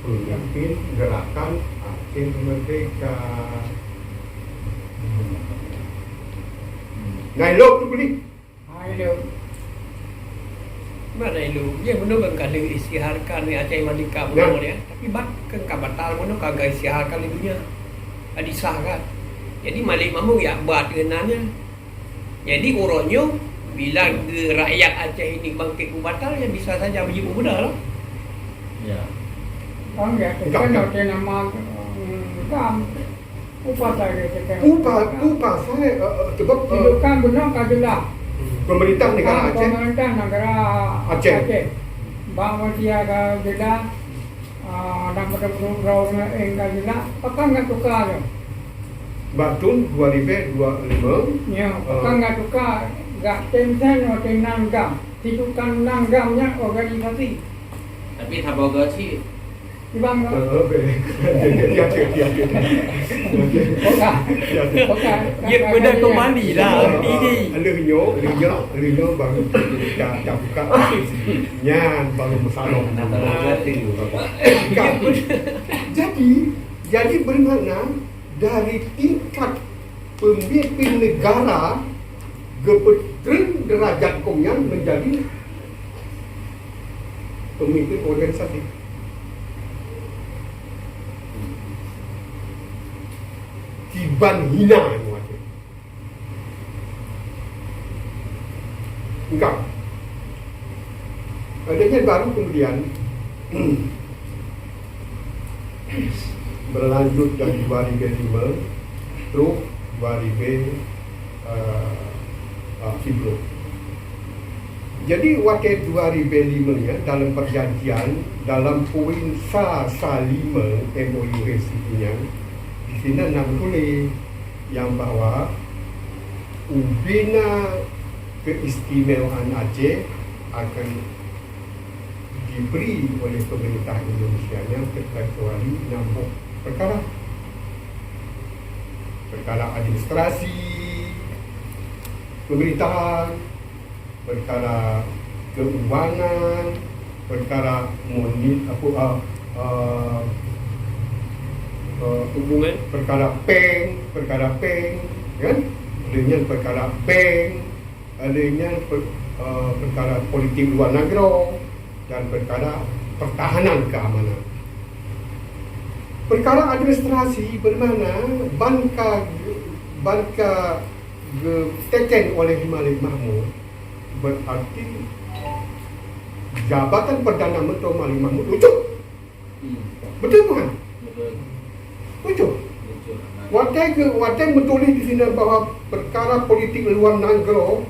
peumimpin Gerakan Aceh Merdeka. Nah, ilok tu boleh. Hai, lôn. Mana ilôn? Dia bunoe kan ka lheueh isytiharkan lé Aceh Merdeka bunoe dia. Tapi bak kan ka batal bunoe ka geuisytiharkan lé dunia. Ka disahkan. Jadi Malik Mahmud jak ba ateueh nan nyan. Jadi uroe nyoe bila geu rakyat Aceh ini bangkit beubatal, ya bisa saja beujeuet beubeudôh lah. Ya. Kan ya, Enggak, kan enggak. Ada nama, hmm, kan. Upa saya kata. Upa, upa saya, eh, eh, sebab, eh, Hidup kan benar ka jelas. Pemerintah negara Kan Aceh. Pemerintah negara Aceh. Aceh. Bang Madia ka jelas. Ah, dan pada burung rau na eng ka jelas, pakon ngat tuka nyoe? Bak thon dua ribèe dua lima. Ya, Ah. Pakon ngat tuka, gak tem sen watèe nan gam. Situ kan nan gam nyan organisasi. Tapi saboh geuh cit. Ibang Ah, oke. Ya, ya, ya, ya. Bukan. Ya, ya. Bukan. Ya, benda kembali lah, Ah, ini. Ah, lheuh nyoe, lheuh nyoe, lheuh nyoe baru kita, kita buka. Nyan baru masalah. Nah, kalau kata. Kan? Jadi, jadi bermakna dari tingkat pemimpin negara geupeutreun derajat gobnyan menjadi pemimpin organisasi. Kiban hina nyoe. Enggak. Adanya baru kemudian berlanjut dari dua ribu lima terus dua ribu, eh, eh, sepuluh. Jadi, watèe dua ribu lima nyan, dalam perjanjian, dalam poin sa sa lima M O U H C P nyan, di sinan na tuléh nyang bahwa ubena keistimewaan Aceh akan diberi oleh pemerintah Indonesia nyan terkecuali enam boh perkara. Perkara administrasi pemerintahan, perkara keuangan, perkara moni-, apa, ah, ah, ah, Hubungan? Perkara peng, perkara peng, kan? Dengan perkara bank, ada nyan per-, eh, perkara politik luar nanggroe dan perkara pertahanan keamanan. Perkara administrasi bermakna ban ka, ban ka geuteken oleh Malik Mahmud, berarti jabatan Perdana Menteri Malik Mahmud lucut. Hmm. Betul bukan? Betul. Betul. Betul. Watèe ke, watèe meutuléh di sini bahwa perkara politik luar nanggroe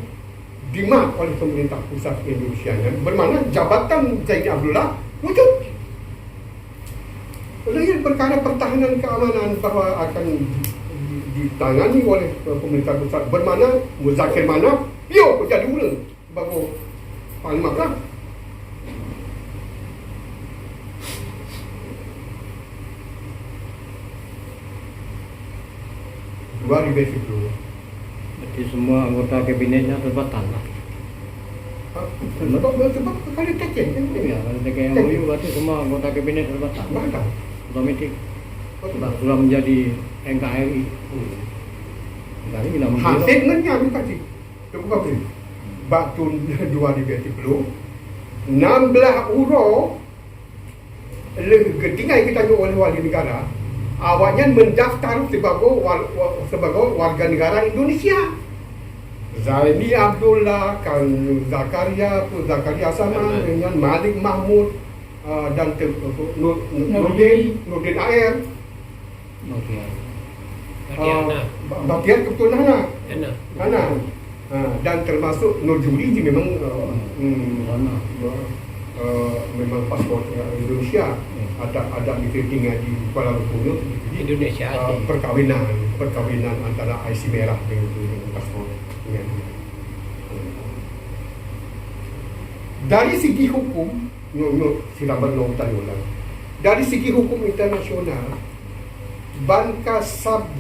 dimat oleh pemerintah pusat Indonesia, kan? Bermakna jabatan Zaini Abdullah lucut. Lain perkara pertahanan keamanan bahwa akan di-, ditangani oleh pemerintah pusat, bermakna Muzakir Manaf piôh jadi ureueng. Bagoe Panglima Perang. Dua ribu sepuluh. Berarti semua anggota kabinetnya terbatal lah. Ah, sebab, sebab kali teken, kan? Ya, kalau teken M O U berarti semua anggota kabinet terbatal. Batal. Otomatis. Betul. Sudah, sudah menjadi N K R I. Hmm. Jadi bila menteri Hasil ngenyan tadi. Cukup bagus. Bak thon dua ribu sepuluh, enam belas uroe lheueh geutinggai geutanyoe oleh wali negara, awaknyan mendaftar sibagoe wal-, wa-, sibagoe warga negara Indonesia. Zaini Abdullah, kan Zakaria, Zakaria Saman, Saman. Dengan Malik Mahmud, ah, dan te-, Nur-, Nur-, Nurdin. Nurdin, Nurdin A R. Okey. Berarti Ah, Hana. Ba-, Bahtiar kebetulan Hana. Hana. Hana. Ha, dan termasuk Nur Juri je memang, eh, hmm, Hana. eh, memang paspor Indonesia. Hmm. Ada, ada di tinggal di Kuala Lumpur tu, jadi, Indonesia eh, asli. Perkahwinan, perkahwinan antara I C merah dengan, dengan paspor Indonesia. Dari segi hukum, nyoe, nyoe, silaban nyoe tanya ulang. Dari segi hukum internasional, ban ka sab-,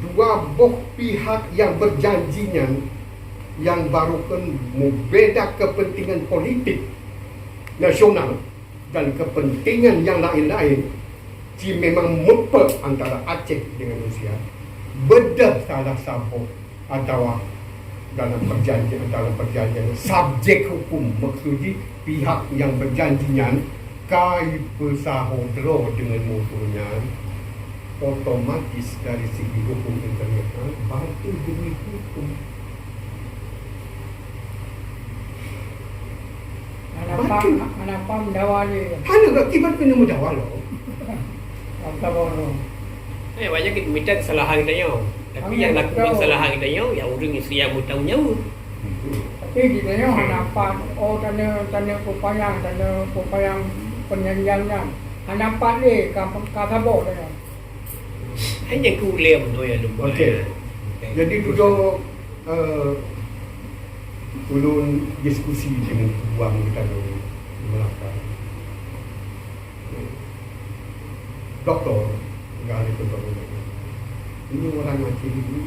dua boh pihak nyang berjanji nyan, nyang barô kheun mubeda kepentingan politik nasional dan kepentingan nyang laén-laén, ji memang mutlak antara Aceh dengan Rusia, beudôh salah saboh atawa dalam perjanjian, dalam perjanjian subjek hukum, maksud jih pihak nyang berjanji nyan ka jipeusaho droe deungon musoh nyan, otomatis dari segi hukum internasional bantu demi hukum. Hana pam, hana pam dawa dia. Hana gak kiban kena mendawa loh. Apa bono? Eh, banyak kita minta kesalahan kita nyo. Tapi yang lakukan kesalahan kita nyo, ya orang yang bertanggung jawab. Tapi kita nyo hana pat. Oh, tanda tanda pupayang, tanda pupayang penyanyian nyan. Hana pat le ka ka saboh tanda. Hanya ku ulem tu yang lupa. Okey. Jadi duduk uh, ulun diskusi dengan tuan kita di Melaka. Doktor, enggak ada doktor. Ini orang Aceh ini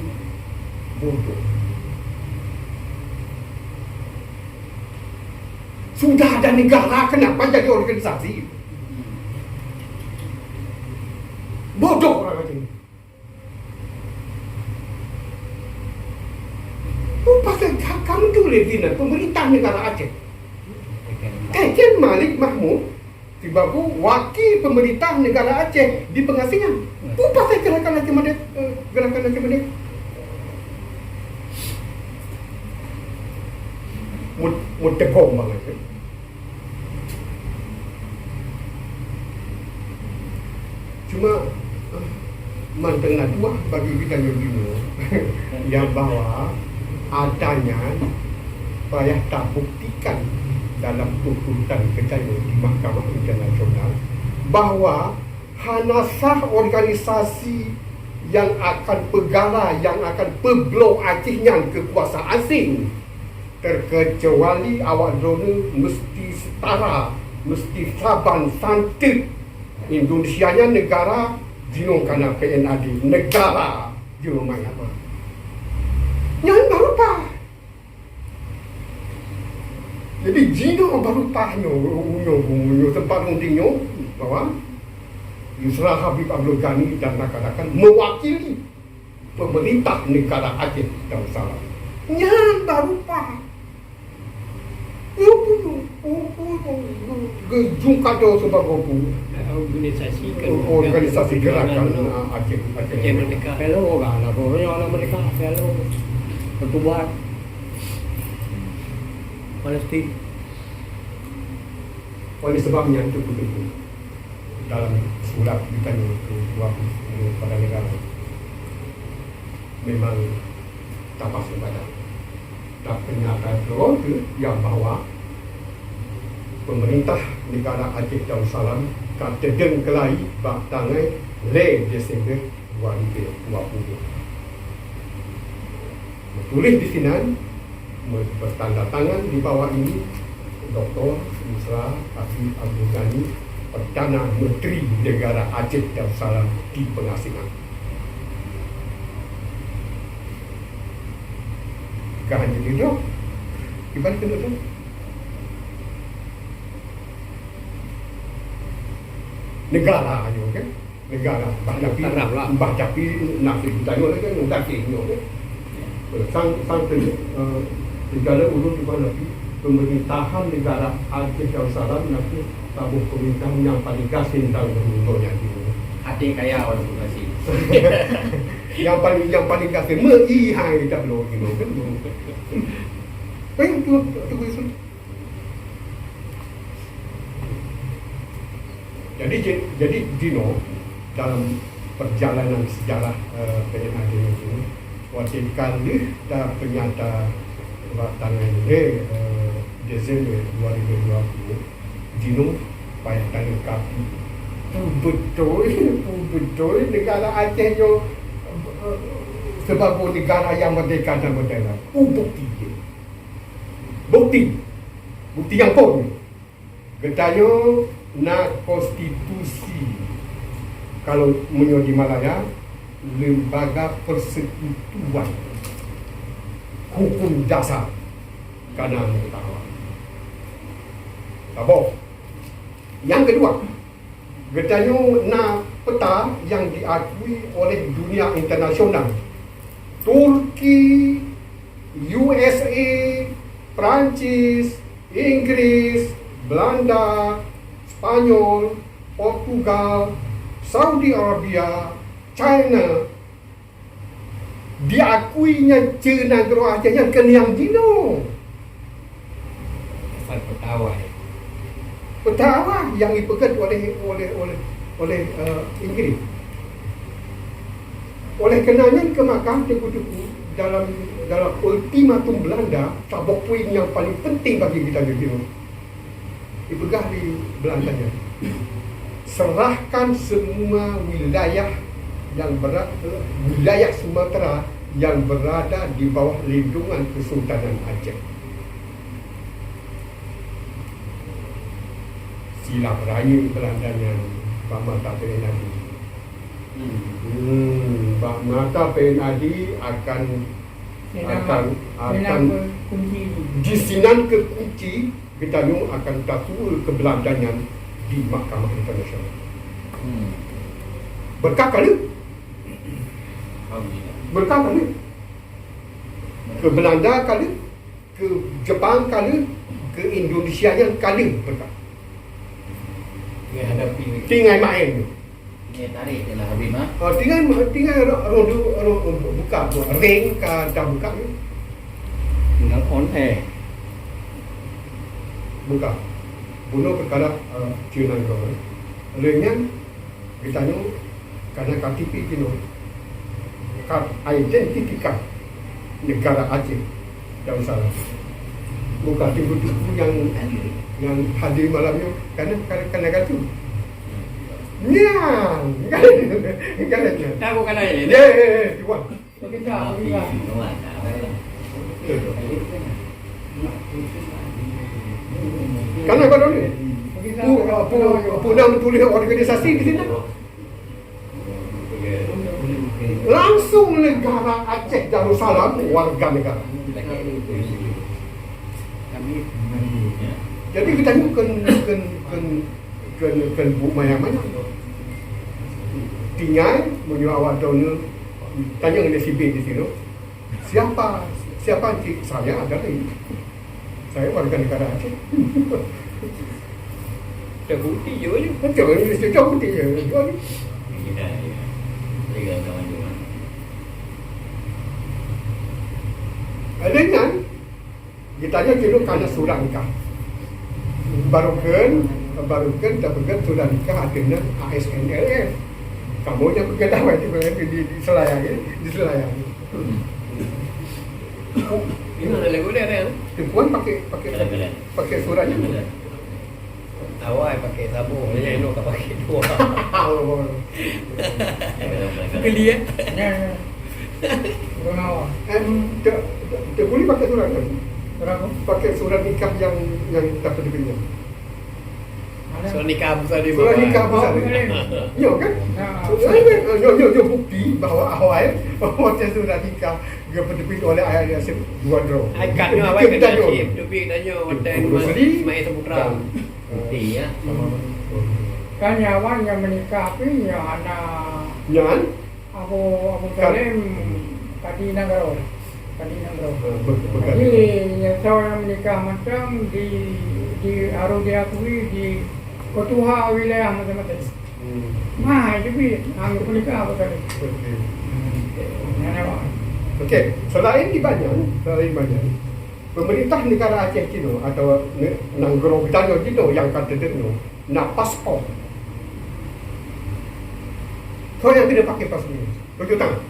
bodoh. Sudah ada negara, kenapa jadi organisasi? Bodoh orang Aceh. Pasal kamu tulis di pemerintah negara Aceh. Kajen Malik Mahmud sebagai wakil pemerintah negara Aceh di pengasingan. Itu pasal gerakan Aceh Merdeka. Gerakan Aceh Merdeka. Mutegong banget. Cuma mantong na dua bagi geutanyoe jinoe nyang bahwa adanya payah tabuktikan dalam tuntutan geutanyoe di Mahkamah Internasional bahwa hana sah organisasi nyang akan peugala, nyang akan peubloe Aceh nyan keu kuasa asing. Terkecuali awak droeneuh meusti setara, meusti saban santeuet. Indonesia nyan negara jinoe kana P N A D, negara jinoe manyama. Nyan baru pah. Jadi jinoe baru pah nyoe, nyoe, nyoe sempat runding nyoe bahwa Yusra Habib Abdul Ghani dan rakan-rakan mewakili pemerintah negara Aceh Darussalam. Nyan baru pah. Geujung kado sebagai organisasi gerakan Aceh Aceh Merdeka. Pelo lah, lah pokoknya orang Merdeka, pelo. Pertubuhan Palestin. Oleh sebab nyan itu begitu. Dalam surat ditanya ke wakil pada negara memang tak pas kepada. Dan ternyata terus yang bahwa pemerintah negara Aceh Darussalam ka teudeung keulai bak tanggai lhèe Desember dua ribu dua puluh. Meutuléh di sinan, bertanda tangan di bawah ini Doktor Yusra Habib Abdul Ghani, Perdana Menteri Negara Aceh Darussalam di pengasingan. Kan jadi tu, ibarat kena tu negara aja kan. Negara bah tapi bah tapi nak cerita nyoe lagi nak cerita nyoe. Sang sang negara ulun di mana pemerintahan negara Aceh Darussalam nanti tabuh pemerintahan yang paling gasing dalam dunia ni. Hati kaya orang masih. Yang paling yang paling gasing mei hai tak belum gitu kan. Kan tu tu. Jadi jadi dino dalam perjalanan sejarah uh, P N A D ini, waktu kali dah ternyata bak tanggai lhèe uh, Desember dua ribu dua puluh, dino payah tanggai kapi. Betul, betul negara Aceh nyo uh, sebagai negara yang merdeka dan modern. Uh, bukti je. Bukti. Bukti yang pun. Geutanyoe na konstitusi, kalau meunyoe di Malaya, lembaga persekutuan hukum dasar kana mengetahui. Saboh. Yang kedua, geutanyoe na peta yang diakui oleh dunia internasional. Turki, U S A, Perancis, Inggris, Belanda, Spanyol, Portugal, Saudi Arabia, China diakui nyan China nanggroe Aceh nyan keu nyang jinoe. Asai peuta awai. Peuta awai nyang jipeugét oleh, oleh, oleh, oleh, eh, Inggris. Oleh keunan nyan keumakam teungku-teungku dalam, dalam ultimatum Belanda, saboh poin nyang paléng penting bagi geutanyoe jinoe. Dipeugah di Belanda nyan, serahkan semua wilayah yang bera-, wilayah Sumatera yang berada di bawah lindungan Kesultanan Aceh. Silap rayeuk Belanda nyan bak mata P N A D. Hmm, bak mata P N A D akan, akan, akan, di sinan keuh kunci geutanyoe akan tatueue keu Belanda nyan di mahkamah internasional. Hmm. Beureukat ka lheueh. Alhamdulillah. Beureukat ka lheueh. Keu Belanda ka lheueh, keu Jepang ka lheueh, keu Indonesia nyan ka lheueh beureukat. Tinggai maén. Nyoe tarikh adalah Habib, ha? Oh, tinggai, tinggai roh, roh, roh, roh buka, buka ring ka dah buka ni. Tinggal on air. Buka. Bunoe peukara, eh, Cina nyoe. Lheueh nyan, geutanyoe kana K T P jinoe. Kad identifikasi negara Aceh Darussalam. Bukan tipu-tipu yang, yang hadir malam ni. Karena, karena, karena kacau. Nyan. Kan, kan, kan. Tahu kan lain? Ya, ya, ya, ya. Cuba. Karena pada ni, pu-, pu-, pu-, pernah menulis organisasi di sini. Langsung negara Aceh Darussalam warga negara. Jadi kita ni bukan, bukan, bukan, bukan, bukan buet manyang-manyang. Tinggai, meunyoe awak droeneuh tanyong lé si B di sinoe, "Siapa? Siapa encik?" "Saya adalah ini. Saya warga negara Aceh." Dah bukti je ni. Betul, dah bukti je. Iya, iya. Ada nyan, geutanyoe keunoe kana surat nikah. Baroekon, baroekon tapeugét surat nikah ateueh nan A S N R F. Kamoe nyang peugét awai tu, di, di Selayang, ya, di Selayang. Ini ada lagu dia, kan? Teungku Wan pakai, pakai, pakai surat ni. Awai pakai sabong, jadi eno ka pakai dua. Geli, eh? Ya, ya. Orang awam. Em, tak, tak, tak boleh pakai surat kan? Kenapa? Pakai surat nikah yang, yang tak terbitnya. Surat nikah Abu Salim. Surat nikah Abu Salim. Ya, kan? Nah. Surat nikah, ya, ya, ya, bukti bahawa awai, bahawa surat nikah geupeuteubit oleh ayah Yasin dua droe. Ai, kat nyoe awai keu Najib, teubit tanyoe watèe Ismail Saputra. Bukti, ya. Kan nyan awai nyang meunikah pih nyan hana. Nyan? Abu, Abu Salim, Kadi Nanggroe. Kadi Nanggroe. Jadi, nyang soe nyang meunikah mantong di, di, harôh diakui di keutuha wilayah maséng-maséng. Hmm. Nah, itu pih, hana meunikah Abu Salim. Okey. Nyan awai. Okey, selain di Banyan, selain Banyan, pemerintah negara Aceh Cina atau ne-, nanggroe geutanyoe Cina nyang ka teudeungoe na paspor. Soe nyang keuneuk pakai paspor nyoe? Tunjuk tangan.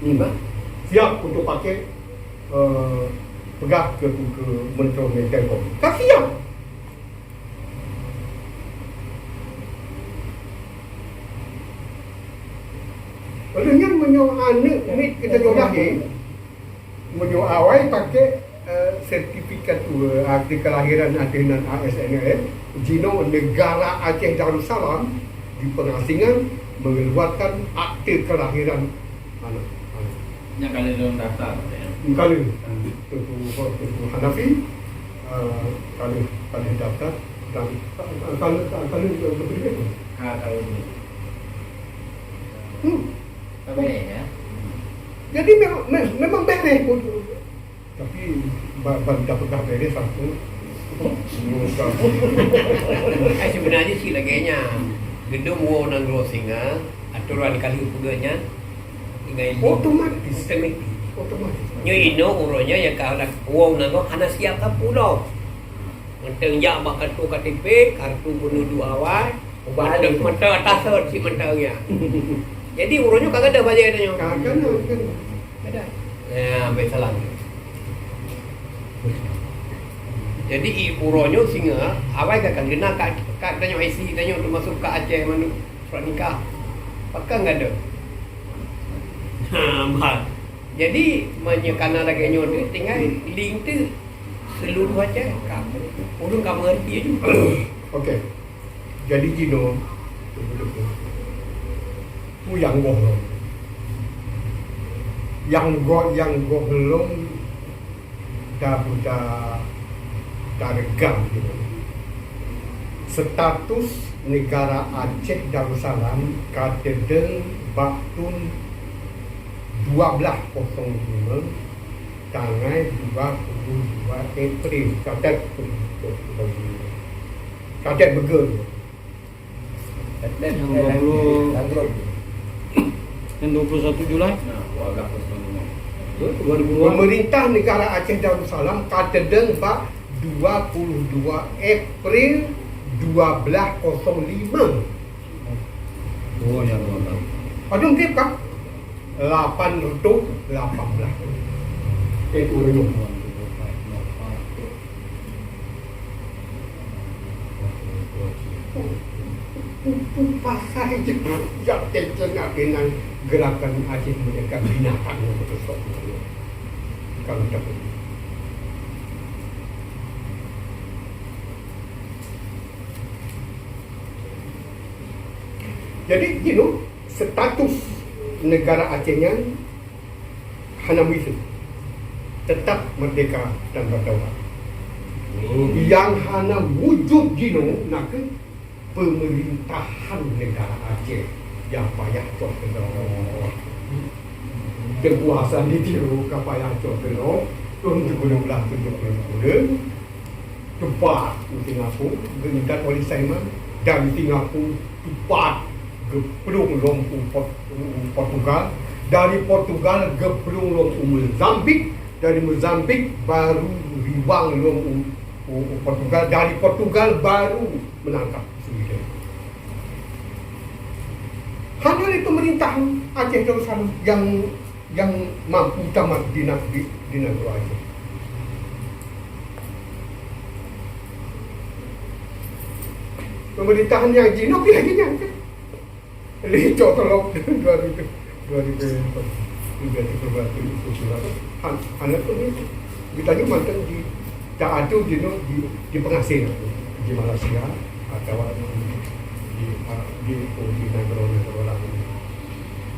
Nima. Siap untuk pakai, eh, peugah keu, keu Menteri Menkom. Ka siap. Oleh nyan meunyoe aneuk miet geutanyoe lahé, meunyoe awai pakai, eh, sertifikat tu, eh, akte kelahiran ateueh nan A S N R F, jinoe negara Aceh Darussalam di pengasingan mengeluarkan akte kelahiran aneuk. Aneuk. Nyan ka lheueh lôn daftar, ya. Ka lheueh. Teungku, Teungku Hanafi, eh, ka lheueh, ka lheueh daftar dan ka, ka, ka lheueh, ka lheueh, ka lheueh. Ka, ka lheueh. Hmm. Ka beres, ya. Jadi memang, me-, memang beres pun. Tapi ba-, ban tapeugah beres satu. Ai, sebenarnya cit lagèe nyan. Geudong woe nanggroe singa, Aturan kali peugah nyan tinggai lé. Otomatis. Otomatis. Otomatis. Nyoe inoe uroe nyoe nyang ka hana wong nanggroe hana siap sapeue lom. Mantong jak bak kartu K T P, kartu pendudukan awai, mantong, mantong atas cit mantong ya. Jadi uroe nyoe ka gadoh bajée tanyoe. Ka gadoh, kan. Ada. Ya, ambil salam. Jadi, i uroe nyoe singoh, awai ka kan kena kat, kat tanyoe I C tanyoe termasuk kat Aceh mandum surat nikah. Pakon gadoh. Ha, bah. Jadi, meunyoe kana lagée nyoe tu, tinggai link tu seluruh Aceh ka. Ureueng ka mengerti juga. Okey. Jadi jinoe, peue nyang goh lom? Nyang goh, nyang goh lom, da buta taregang jinoe. Status negara Aceh Darussalam ka teudong bak thon dua belas kosong lima, tanggai dua puluh dua April. Catat, catat beugöt. Yang dua puluh, yang dua puluh satu Julai. Nah, dua belas kosong lima. Dua ribu dua. Pemerintah Negara Aceh Darussalam ka teudong bak dua puluh dua April dua belas kosong lima. Oh, ya, dua tahun. Padum treb ka? Lapan reutôh lapan belas. Eh, ureueng. Pasai jih jak teuntèe na keunan gerakan Aceh Merdeka binatang nyang beutôi. Kalau tak. Jadi, jinoe status negara Aceh nyan hana miseue, teutap merdeka dan berdaulat. Nyang hana wujud jinoe nakeuh peumeurintahan negara Aceh nyang payah cok keudroe. Teungku Hasan di Tiro ka payah cok keudroe, thôn tujuh belas tujuh puluh. Teupat u Singapura, geuintat oleh Simon, dari Singapura teupat geuplueng lom u Port-, u Portugal, dari Portugal geuplueng lom u Mozambik, dari Mozambik baru riwang lom u, u, u Portugal, dari Portugal baru meunangkap Sweden. Hana lé peumeurintahan Aceh Darussalam nyang nyang mampu tamat di na-, di, di nanggroe Aceh. Peumeurintahan nyang jinoe pih lagèe nyan kan. Lé cok tolok dua ribu, dua ribu empat, dua ribu empat belas, han-, hana pun itu. Geutanyoe mantong di, tak ada jinoe di, di pengasing, di Malaysia atau di, di, di nanggroe-nanggroe lain.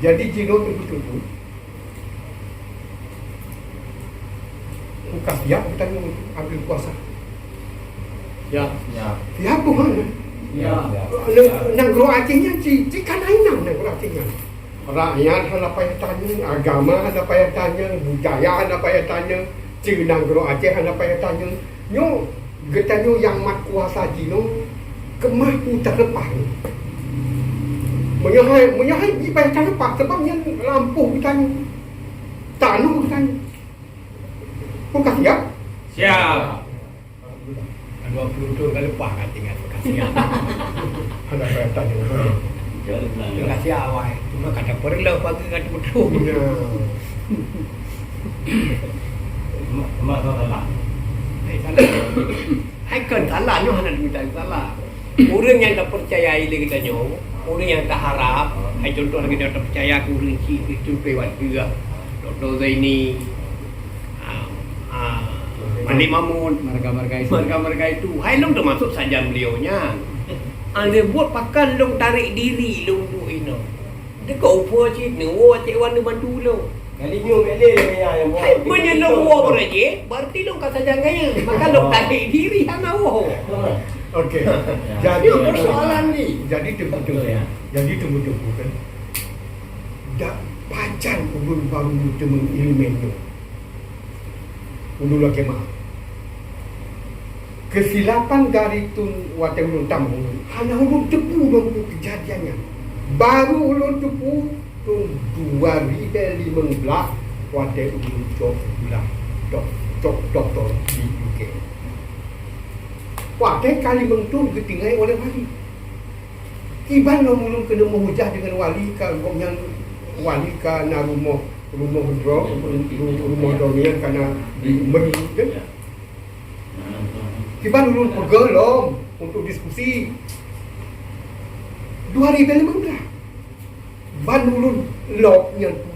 Jadi jinoe teupeue-teupeue Bukan siap geutanyoe ambil kuasa. Ya, ya. Siap Tuhan. Ya. Nang-, nanggroe Aceh nyan ci, ci kana inong nanggroe Aceh nyan. Rakyat hana payah tanyong, agama hana payah tanyong, budaya hana payah tanyong, ci nanggroe Aceh hana payah tanyong. Nyoe geutanyoe nyang mat kuasa jinoe keumah peue teuleupah. Meunyoe hai, meunyoe hai ji payah teuleupah, sebab nyan lampôh geutanyoe. Tanoh geutanyoe. Peue ka siap? Siap. Dua puluh thôn ka leupah ka tinggai peue ka siap. Ada payah tanyong. Peue ka siap awai. Cuma ka tapeureuleuh pagi ka tutoe. Ya. Mak, mak salah. Hai salah. Hai kon salah, nyoe hana mita salah. Ureueng nyang tapeucayai lé geutanyoe, ureueng nyang taharab, hai contoh lagèe nyoe tapeucaya keu ureueng chik, contoh watèe Dokto Zaini, ah, ah, Malik Mahmud, marga-marga itu. Marga-marga itu. Hai lôn teumasuk sajan beliau nyan. Andai buet pakon lôn tarek diri lôn duek inoe. Teuka upo cit neuwoe cit wan neubantu lôn. Kali nyoe bèk lé lagèe nyan nyang buet. Hai, meunyoe lôn woe beurajih, berarti lôn ka sajan gaya. Maka lôn tarek diri hana woe. Okey. Jadi, persoalan ni. Jadi teupeue-teupeue. Jadi teupeue-teupeue kan. Dak pajan ulôn baru meuteumèe ileumèe nyoe. Ulôn lakèe meu'ah. Keusilapan dari thôn watèe ulôn tamong, hana ulôn teupeue lom peue keujadian nyan. Baru ulôn teupeu thôn dua ribèe limong blah watèe ulôn cok blah dok-, cok doktor di U K. Watèe ka limong thôn geutinggai oleh wali. Kiban lom ulôn keuneuk meuhujah deungon wali ka gobnyan, wali ka na rumoh, rumoh droe, rumoh droe nyan ka na di Meuri, kan? Kiban ulôn peugah lom untuk diskusi. Dua ribèe limong blah. Ban ulôn lok nyan tu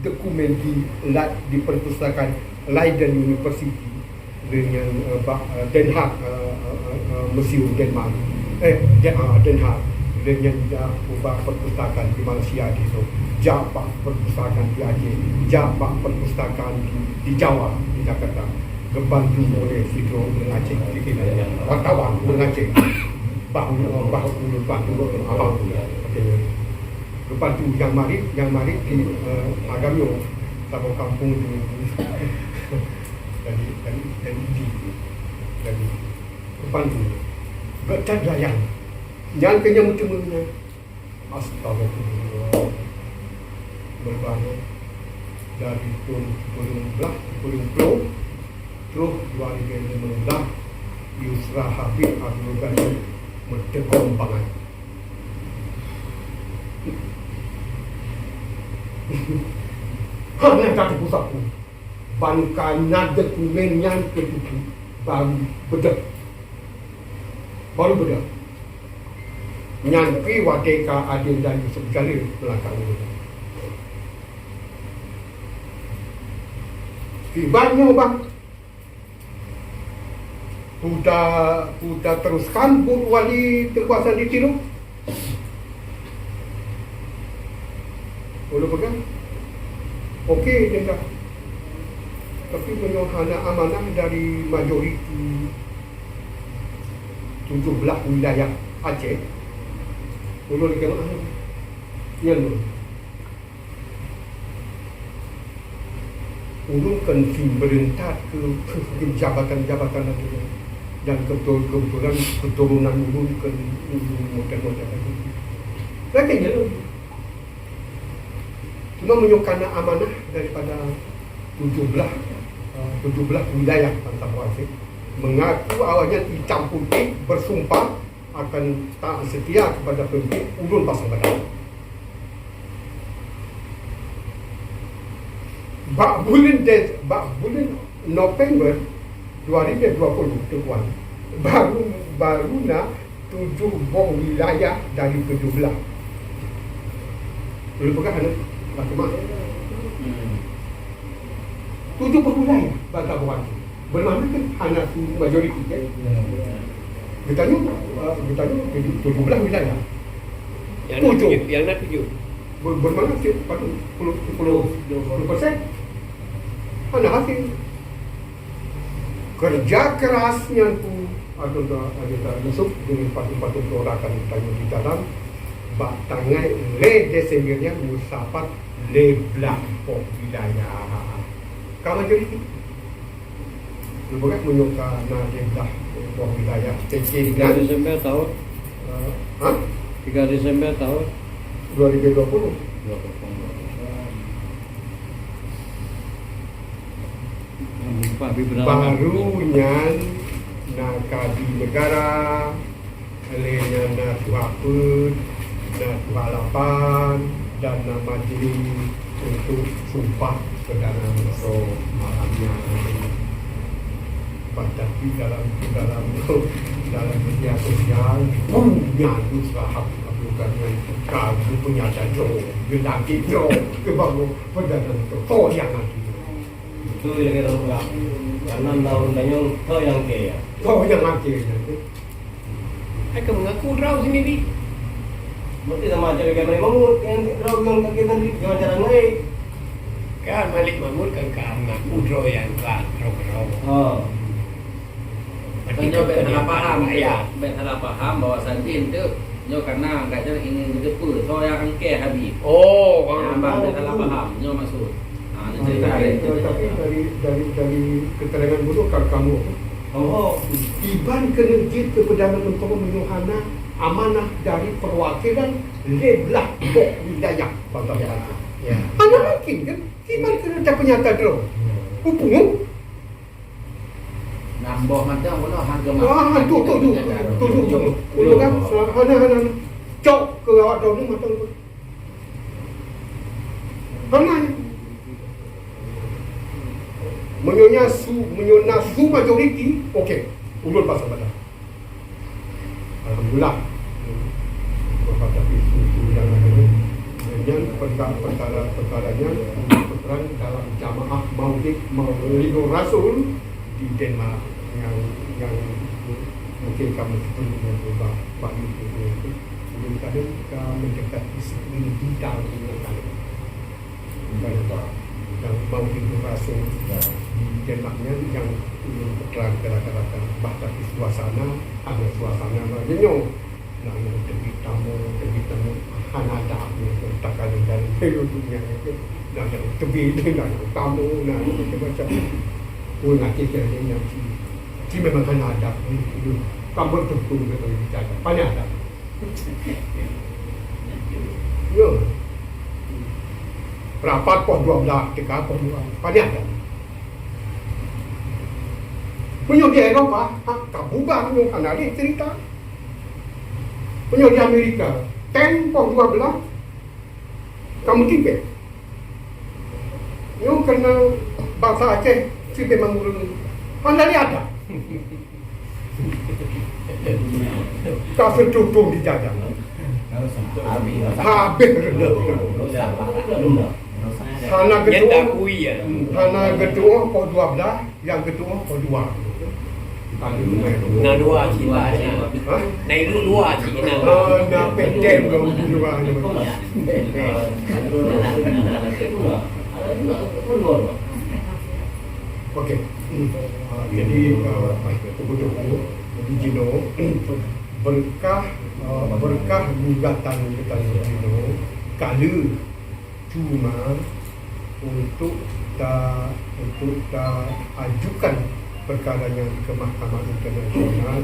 dokumen di la-, di perpustakaan Leiden University, lheueh nyan, eh, bak, eh, Den Haag, eh, eh, eh, eh, Museum Denmark. Eh, Den, ah, Den Haag. Lheueh nyan jak ubak perpustakaan di Malaysia di situ. Jak bak perpustakaan di Aceh. Jak bak perpustakaan di, di Jawa, di Jakarta. Geubantu oleh sidroe ureueng Aceh, wartawan ureueng Aceh. Bah, bah, bah, bah, abang. Oke. Lepas tu nyang marit, nyang marit di, eh, Agam nyoe, saboh kampung tu. Jadi, jadi, jadi, jadi, lepas tu, geucat layang. Nyan keu nyang meuteumé nyan. Astagfirullah. Meulanjut dari thôn sikureueng blah, sikureueng ploh, troh dua ribèe limong blah, Yusra Habib Abdul Ghani meuteugom bangai. Hana ka teupeu sapeue. Ban ka na dokumen nyan keututoe, baru beudôh. Baru beudôh. Nyan pih watèe ka Aden dan Yusuf Jalil meulakèe ureueng. Kiban nyoe, Bang. Kuta, kuta teruskan buet wali teukuasa di Tiro. Ulôn peugah, oke, dia dah. Tapi meunyoe hana amanah dari majoriti tujoh blah wilayah Aceh, ulôn keuneuk nyan lôn. Ulôn kon seumeureuntah keu, keu jabatan-jabatan lagèe nyan. Dan kebetul-, kebetulan keturunan ulôn kon ulôn model-model lagèe nyan. Lagèe nyan lôn. Cuma meunyoe kana amanah daripada tujoh blah, eh, tujoh blah wilayah bansa Aceh, meungaku awaknyan itam putéh, bersumpah akan taat setia kepada pemimpin, ulôn pasang badan. Bak buleuen De-, bak buleuen November dua ribèe dua puluh, Teungku, baru, baru na tujoh boh wilayah dari tujoh blah. Ulôn peugah hana, hana keumah. Hmm. Tujoh boh wilayah bak gabungan tu. Bermakna kan hana su majoriti, kan? Hmm. Geutanyoe, eh, geutanyoe tujoh, tujoh blah wilayah. Yang na tujoh. Tujoh. Yang na tujoh. Ber-, bermakna si, berapa tu? Sepuluh, sepuluh, sepuluh persen. Hana hasil. Kerja keras nyan pun, atau dah, ada tak masuk dengan patut-patut orang akan tanya di dalam, bak tanggai lhèe Desember nyan meusapat lhèe blah boh wilayah. Ka majoriti. Leubeh meunyoe ka na lhèe blah boh wilayah, P K tiga Desember tahun? Eh, ha? Tiga Desember tahun? Dua ribu dua puluh. Dua puluh. Baru nyan na kadi negara, lheueh nyan na tuha peuet, na tuha lapan, dan na majlis untuk sumpah Perdana Menteri malam nyan. Tapi dalam, dalam, dalam media sosial, punya tu salah satu bukan yang kami punya jauh, dia lagi jauh, dia baru Perdana Menteri. Oh, yang lagi. Betul, ya, kata orang. Karena daun ganyong, kau yang kaya. Kau yang kaya, ya. Hai ka meungaku droe sendiri. Berarti sama aja dengan Malik Mahmud, yang droe yang kaki tadi, jangan cara lain. Kan Malik Mahmud kan ka meungaku droe yang ka droe-droe. Oh. Berarti nyoe bèk salah paham, ya. Bèk salah paham bahwa Sadin tu nyoe karena agaknya ingin geuteupeue soe nyang angkée Habib. Oh, ya, abang bèk salah paham. Nyoe maksud. Ha, nyoe cerita dari, dari, dari, dari keterangan guru kan kamu. Oh. Iban keuneuk jeuet keu Perdana Menteri meunyoe hana amanah dari perwakilan lé blah boh wilayah bansa Minang. Ya. Hana mungkin kan? Kiban keuneuk tapeunyata droe. Ya. Hubungan Nambah macam mana hang keumah. Wah, tu, tu, tu, tu, tu, tu, tu. Ulun kan, hana, hana, hana. Cok keu awak droeneuh mata ulun. Hana. Meunyoe na su, meunyoe na su majoriti, okey. Ulun pasang batas. Alhamdulillah. Tapi isu-isu yang lain, nyan perka-, perkara-perkara nyan berperan dalam jamaah Maulid, Maulid Rasul di Denmark yang, yang mungkin kamu sebut dengan ubah bagi itu. Jadi kadang kita mendekati seperti di tahun yang lain. Bukan apa. Yang mau pintu masuk di Denmark nyan yang ulun peugah kira-kira bah, tapi suasana, ada suasana lah nyoe. Nah, yang teubiet tamu, teubiet tamu, hana ada apa yang tak ada dari dunia itu. Nah, yang teubiet, nah, yang tamu, nah, macam-macam. Oh, nanti jadi yang si, si memang hana ada. Kamu tentu betul bicara. Banyak ada. Ya. Rapat poh dua belas, teuka poh dua. Padahal kan. Meunyoe di Eropa, ha, ka bubar nyoe, hana lé cerita. Meunyoe di Amerika, ten poh dua belas, ka meutibet. Nyoe keunan bansa Aceh sibeh mangureueng. Hana lé ada. Ka seututoe dijajah. Habéh. Hana geutuoh, hana geutuoh poh dua belas, nyang geutuoh poh dua. Na dua cit lah. Ha? Na ilu dua cit na. Ah, na P T M dua. Okey. Ah, jadi, ah, beutôi. Jadi jinoe, berkah, ah, berkah gugatan geutanyoe jinoe, ka lheueh cuma untuk ta, untuk ta ajukan perkara nyan ke Mahkamah Internasional,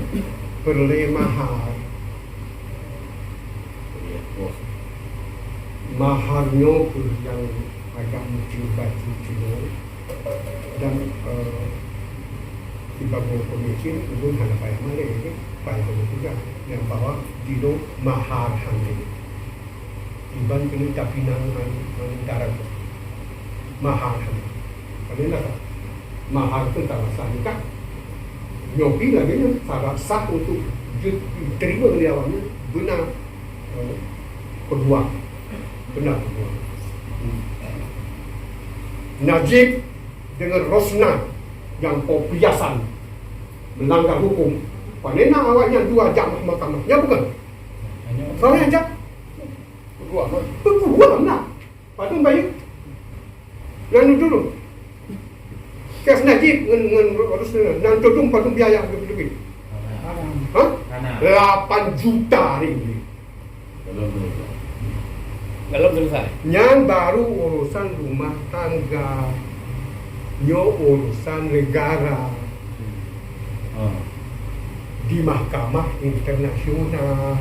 peureulée mahar. Mahar nyoe kheueh nyang agak meucue bacut jinoe dan, eh, sibagoe peumimpén ulôn hana payah malée, kan? Payah lôn peugah nyang bahwa jinoe mahar hana. Iban keuneuk tapinang ngon, ngon darah. Mahar hana. Padahai mahar tu salah sah nikah. Nyoe pih lagée nyan syarat sah untuk jeuet diterima lé awaknyan beuna, eh, peuduang. Beuna peuduang. Hmm. Najib dengan Rosna yang peurhiasan melanggar hukum, panena awaknyan dua jak mahkamah. Ya bukan? Soalnya jak. Peuduang. Peuduang lah. Padum bayeue? Nan tudong. Kes Najib ngon, ngon Rosna, nan tudong padum biaya leubeh-leubeh? Hah? Lapan juta ringgit. Belum selesai. Belum selesai. Nyan baru urusan rumah tangga. Nyoe urusan negara. Hmm. Di mahkamah internasional.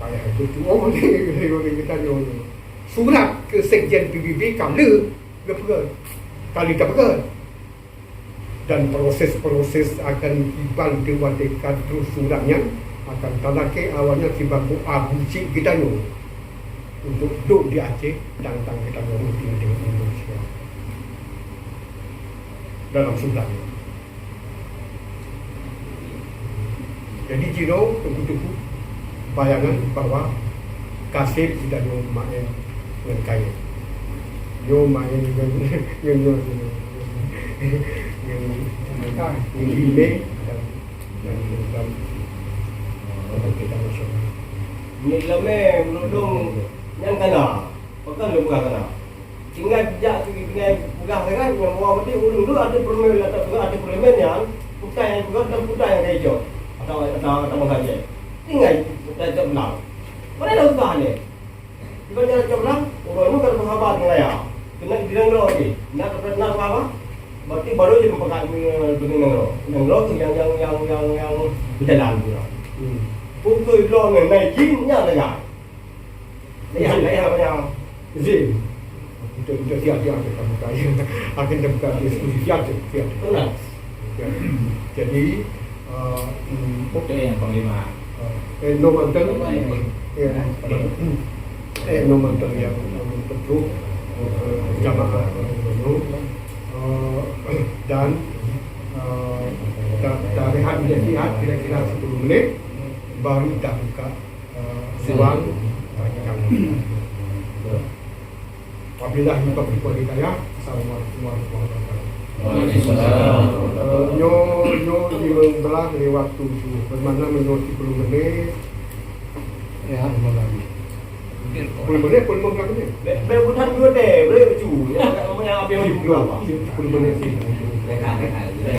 Payah itu tuh. Oh, ni, ni, ni, kita nyoe. Surat ke Sekjen P B B ka lheueh geupeugah. Ka lheueh geupeugah. Dan proses-proses akan kiban teuwadéhkan troh surat nyan akan talakée awaknyan sibagoe abu cit geutanyoe untuk duek di Aceh dan, dan geutanyoe rutin dengan Indonesia dalam surat nyan. Jadi jinoe teungku-teungku bayangan bahwa ka sép geutanyoe maén ngon kayée. Nyoe maén ngon, ngon, ngon, ngon, ngon email dan, dan, dan, dan kita nasional. Nilai meunudong nyang kana, pakon lôn peugah kana. Tinggai jak keu tinggai peugah lagée nyan bahwa meuti ureuëng tu ateueh peureulée ateueh peureulée nyan, putai nyang peugah dan putai nyang ka icok atau, atau, atau mengkaji. Tinggai putai cok blang. Mana ada usah ni? Di mana cok blang? Ureuëng tu kan bersahabat dengan ayah. Kena di dalam lagi. Nak kena nak apa? Berarti baru je berpakat dengan nanggroe. Nanggroe tu yang, yang, yang, yang, yang berjalan tu. Untuk bloe ngon nai jin nyan lagak. Ya, ya, ya. Izin. Untuk, untuk siap-siap kita buka. Akan kita buka diskusi siap, siap. Betul. Ya. Jadi, eh, hmm, Betul yang panglima. Eh, eh, no manteng. Ya. Eh, no manteng yang betul. Eh, jamaah, eh, eh, dan, eh, ta-, tarehat menjadi sihat kira-kira sepuluh menit, baru kita buka, eh, ruang tanya jawab. Wabillahi taufiq wal hidayah. Assalamualaikum warahmatullahi wabarakatuh. Waalaikumsalam. Eh, nyoe, nyoe lima belas lewat tujuh. Bermakna meunyoe sepuluh menit. Ya, lima belas. Sepuluh menit, sepuluh lima belas menit. Bèk, bèk bukan dua teh, boleh lucu. Ya, kamu yang apa yang lucu apa? Sepuluh menit sih. Rehat, rehat.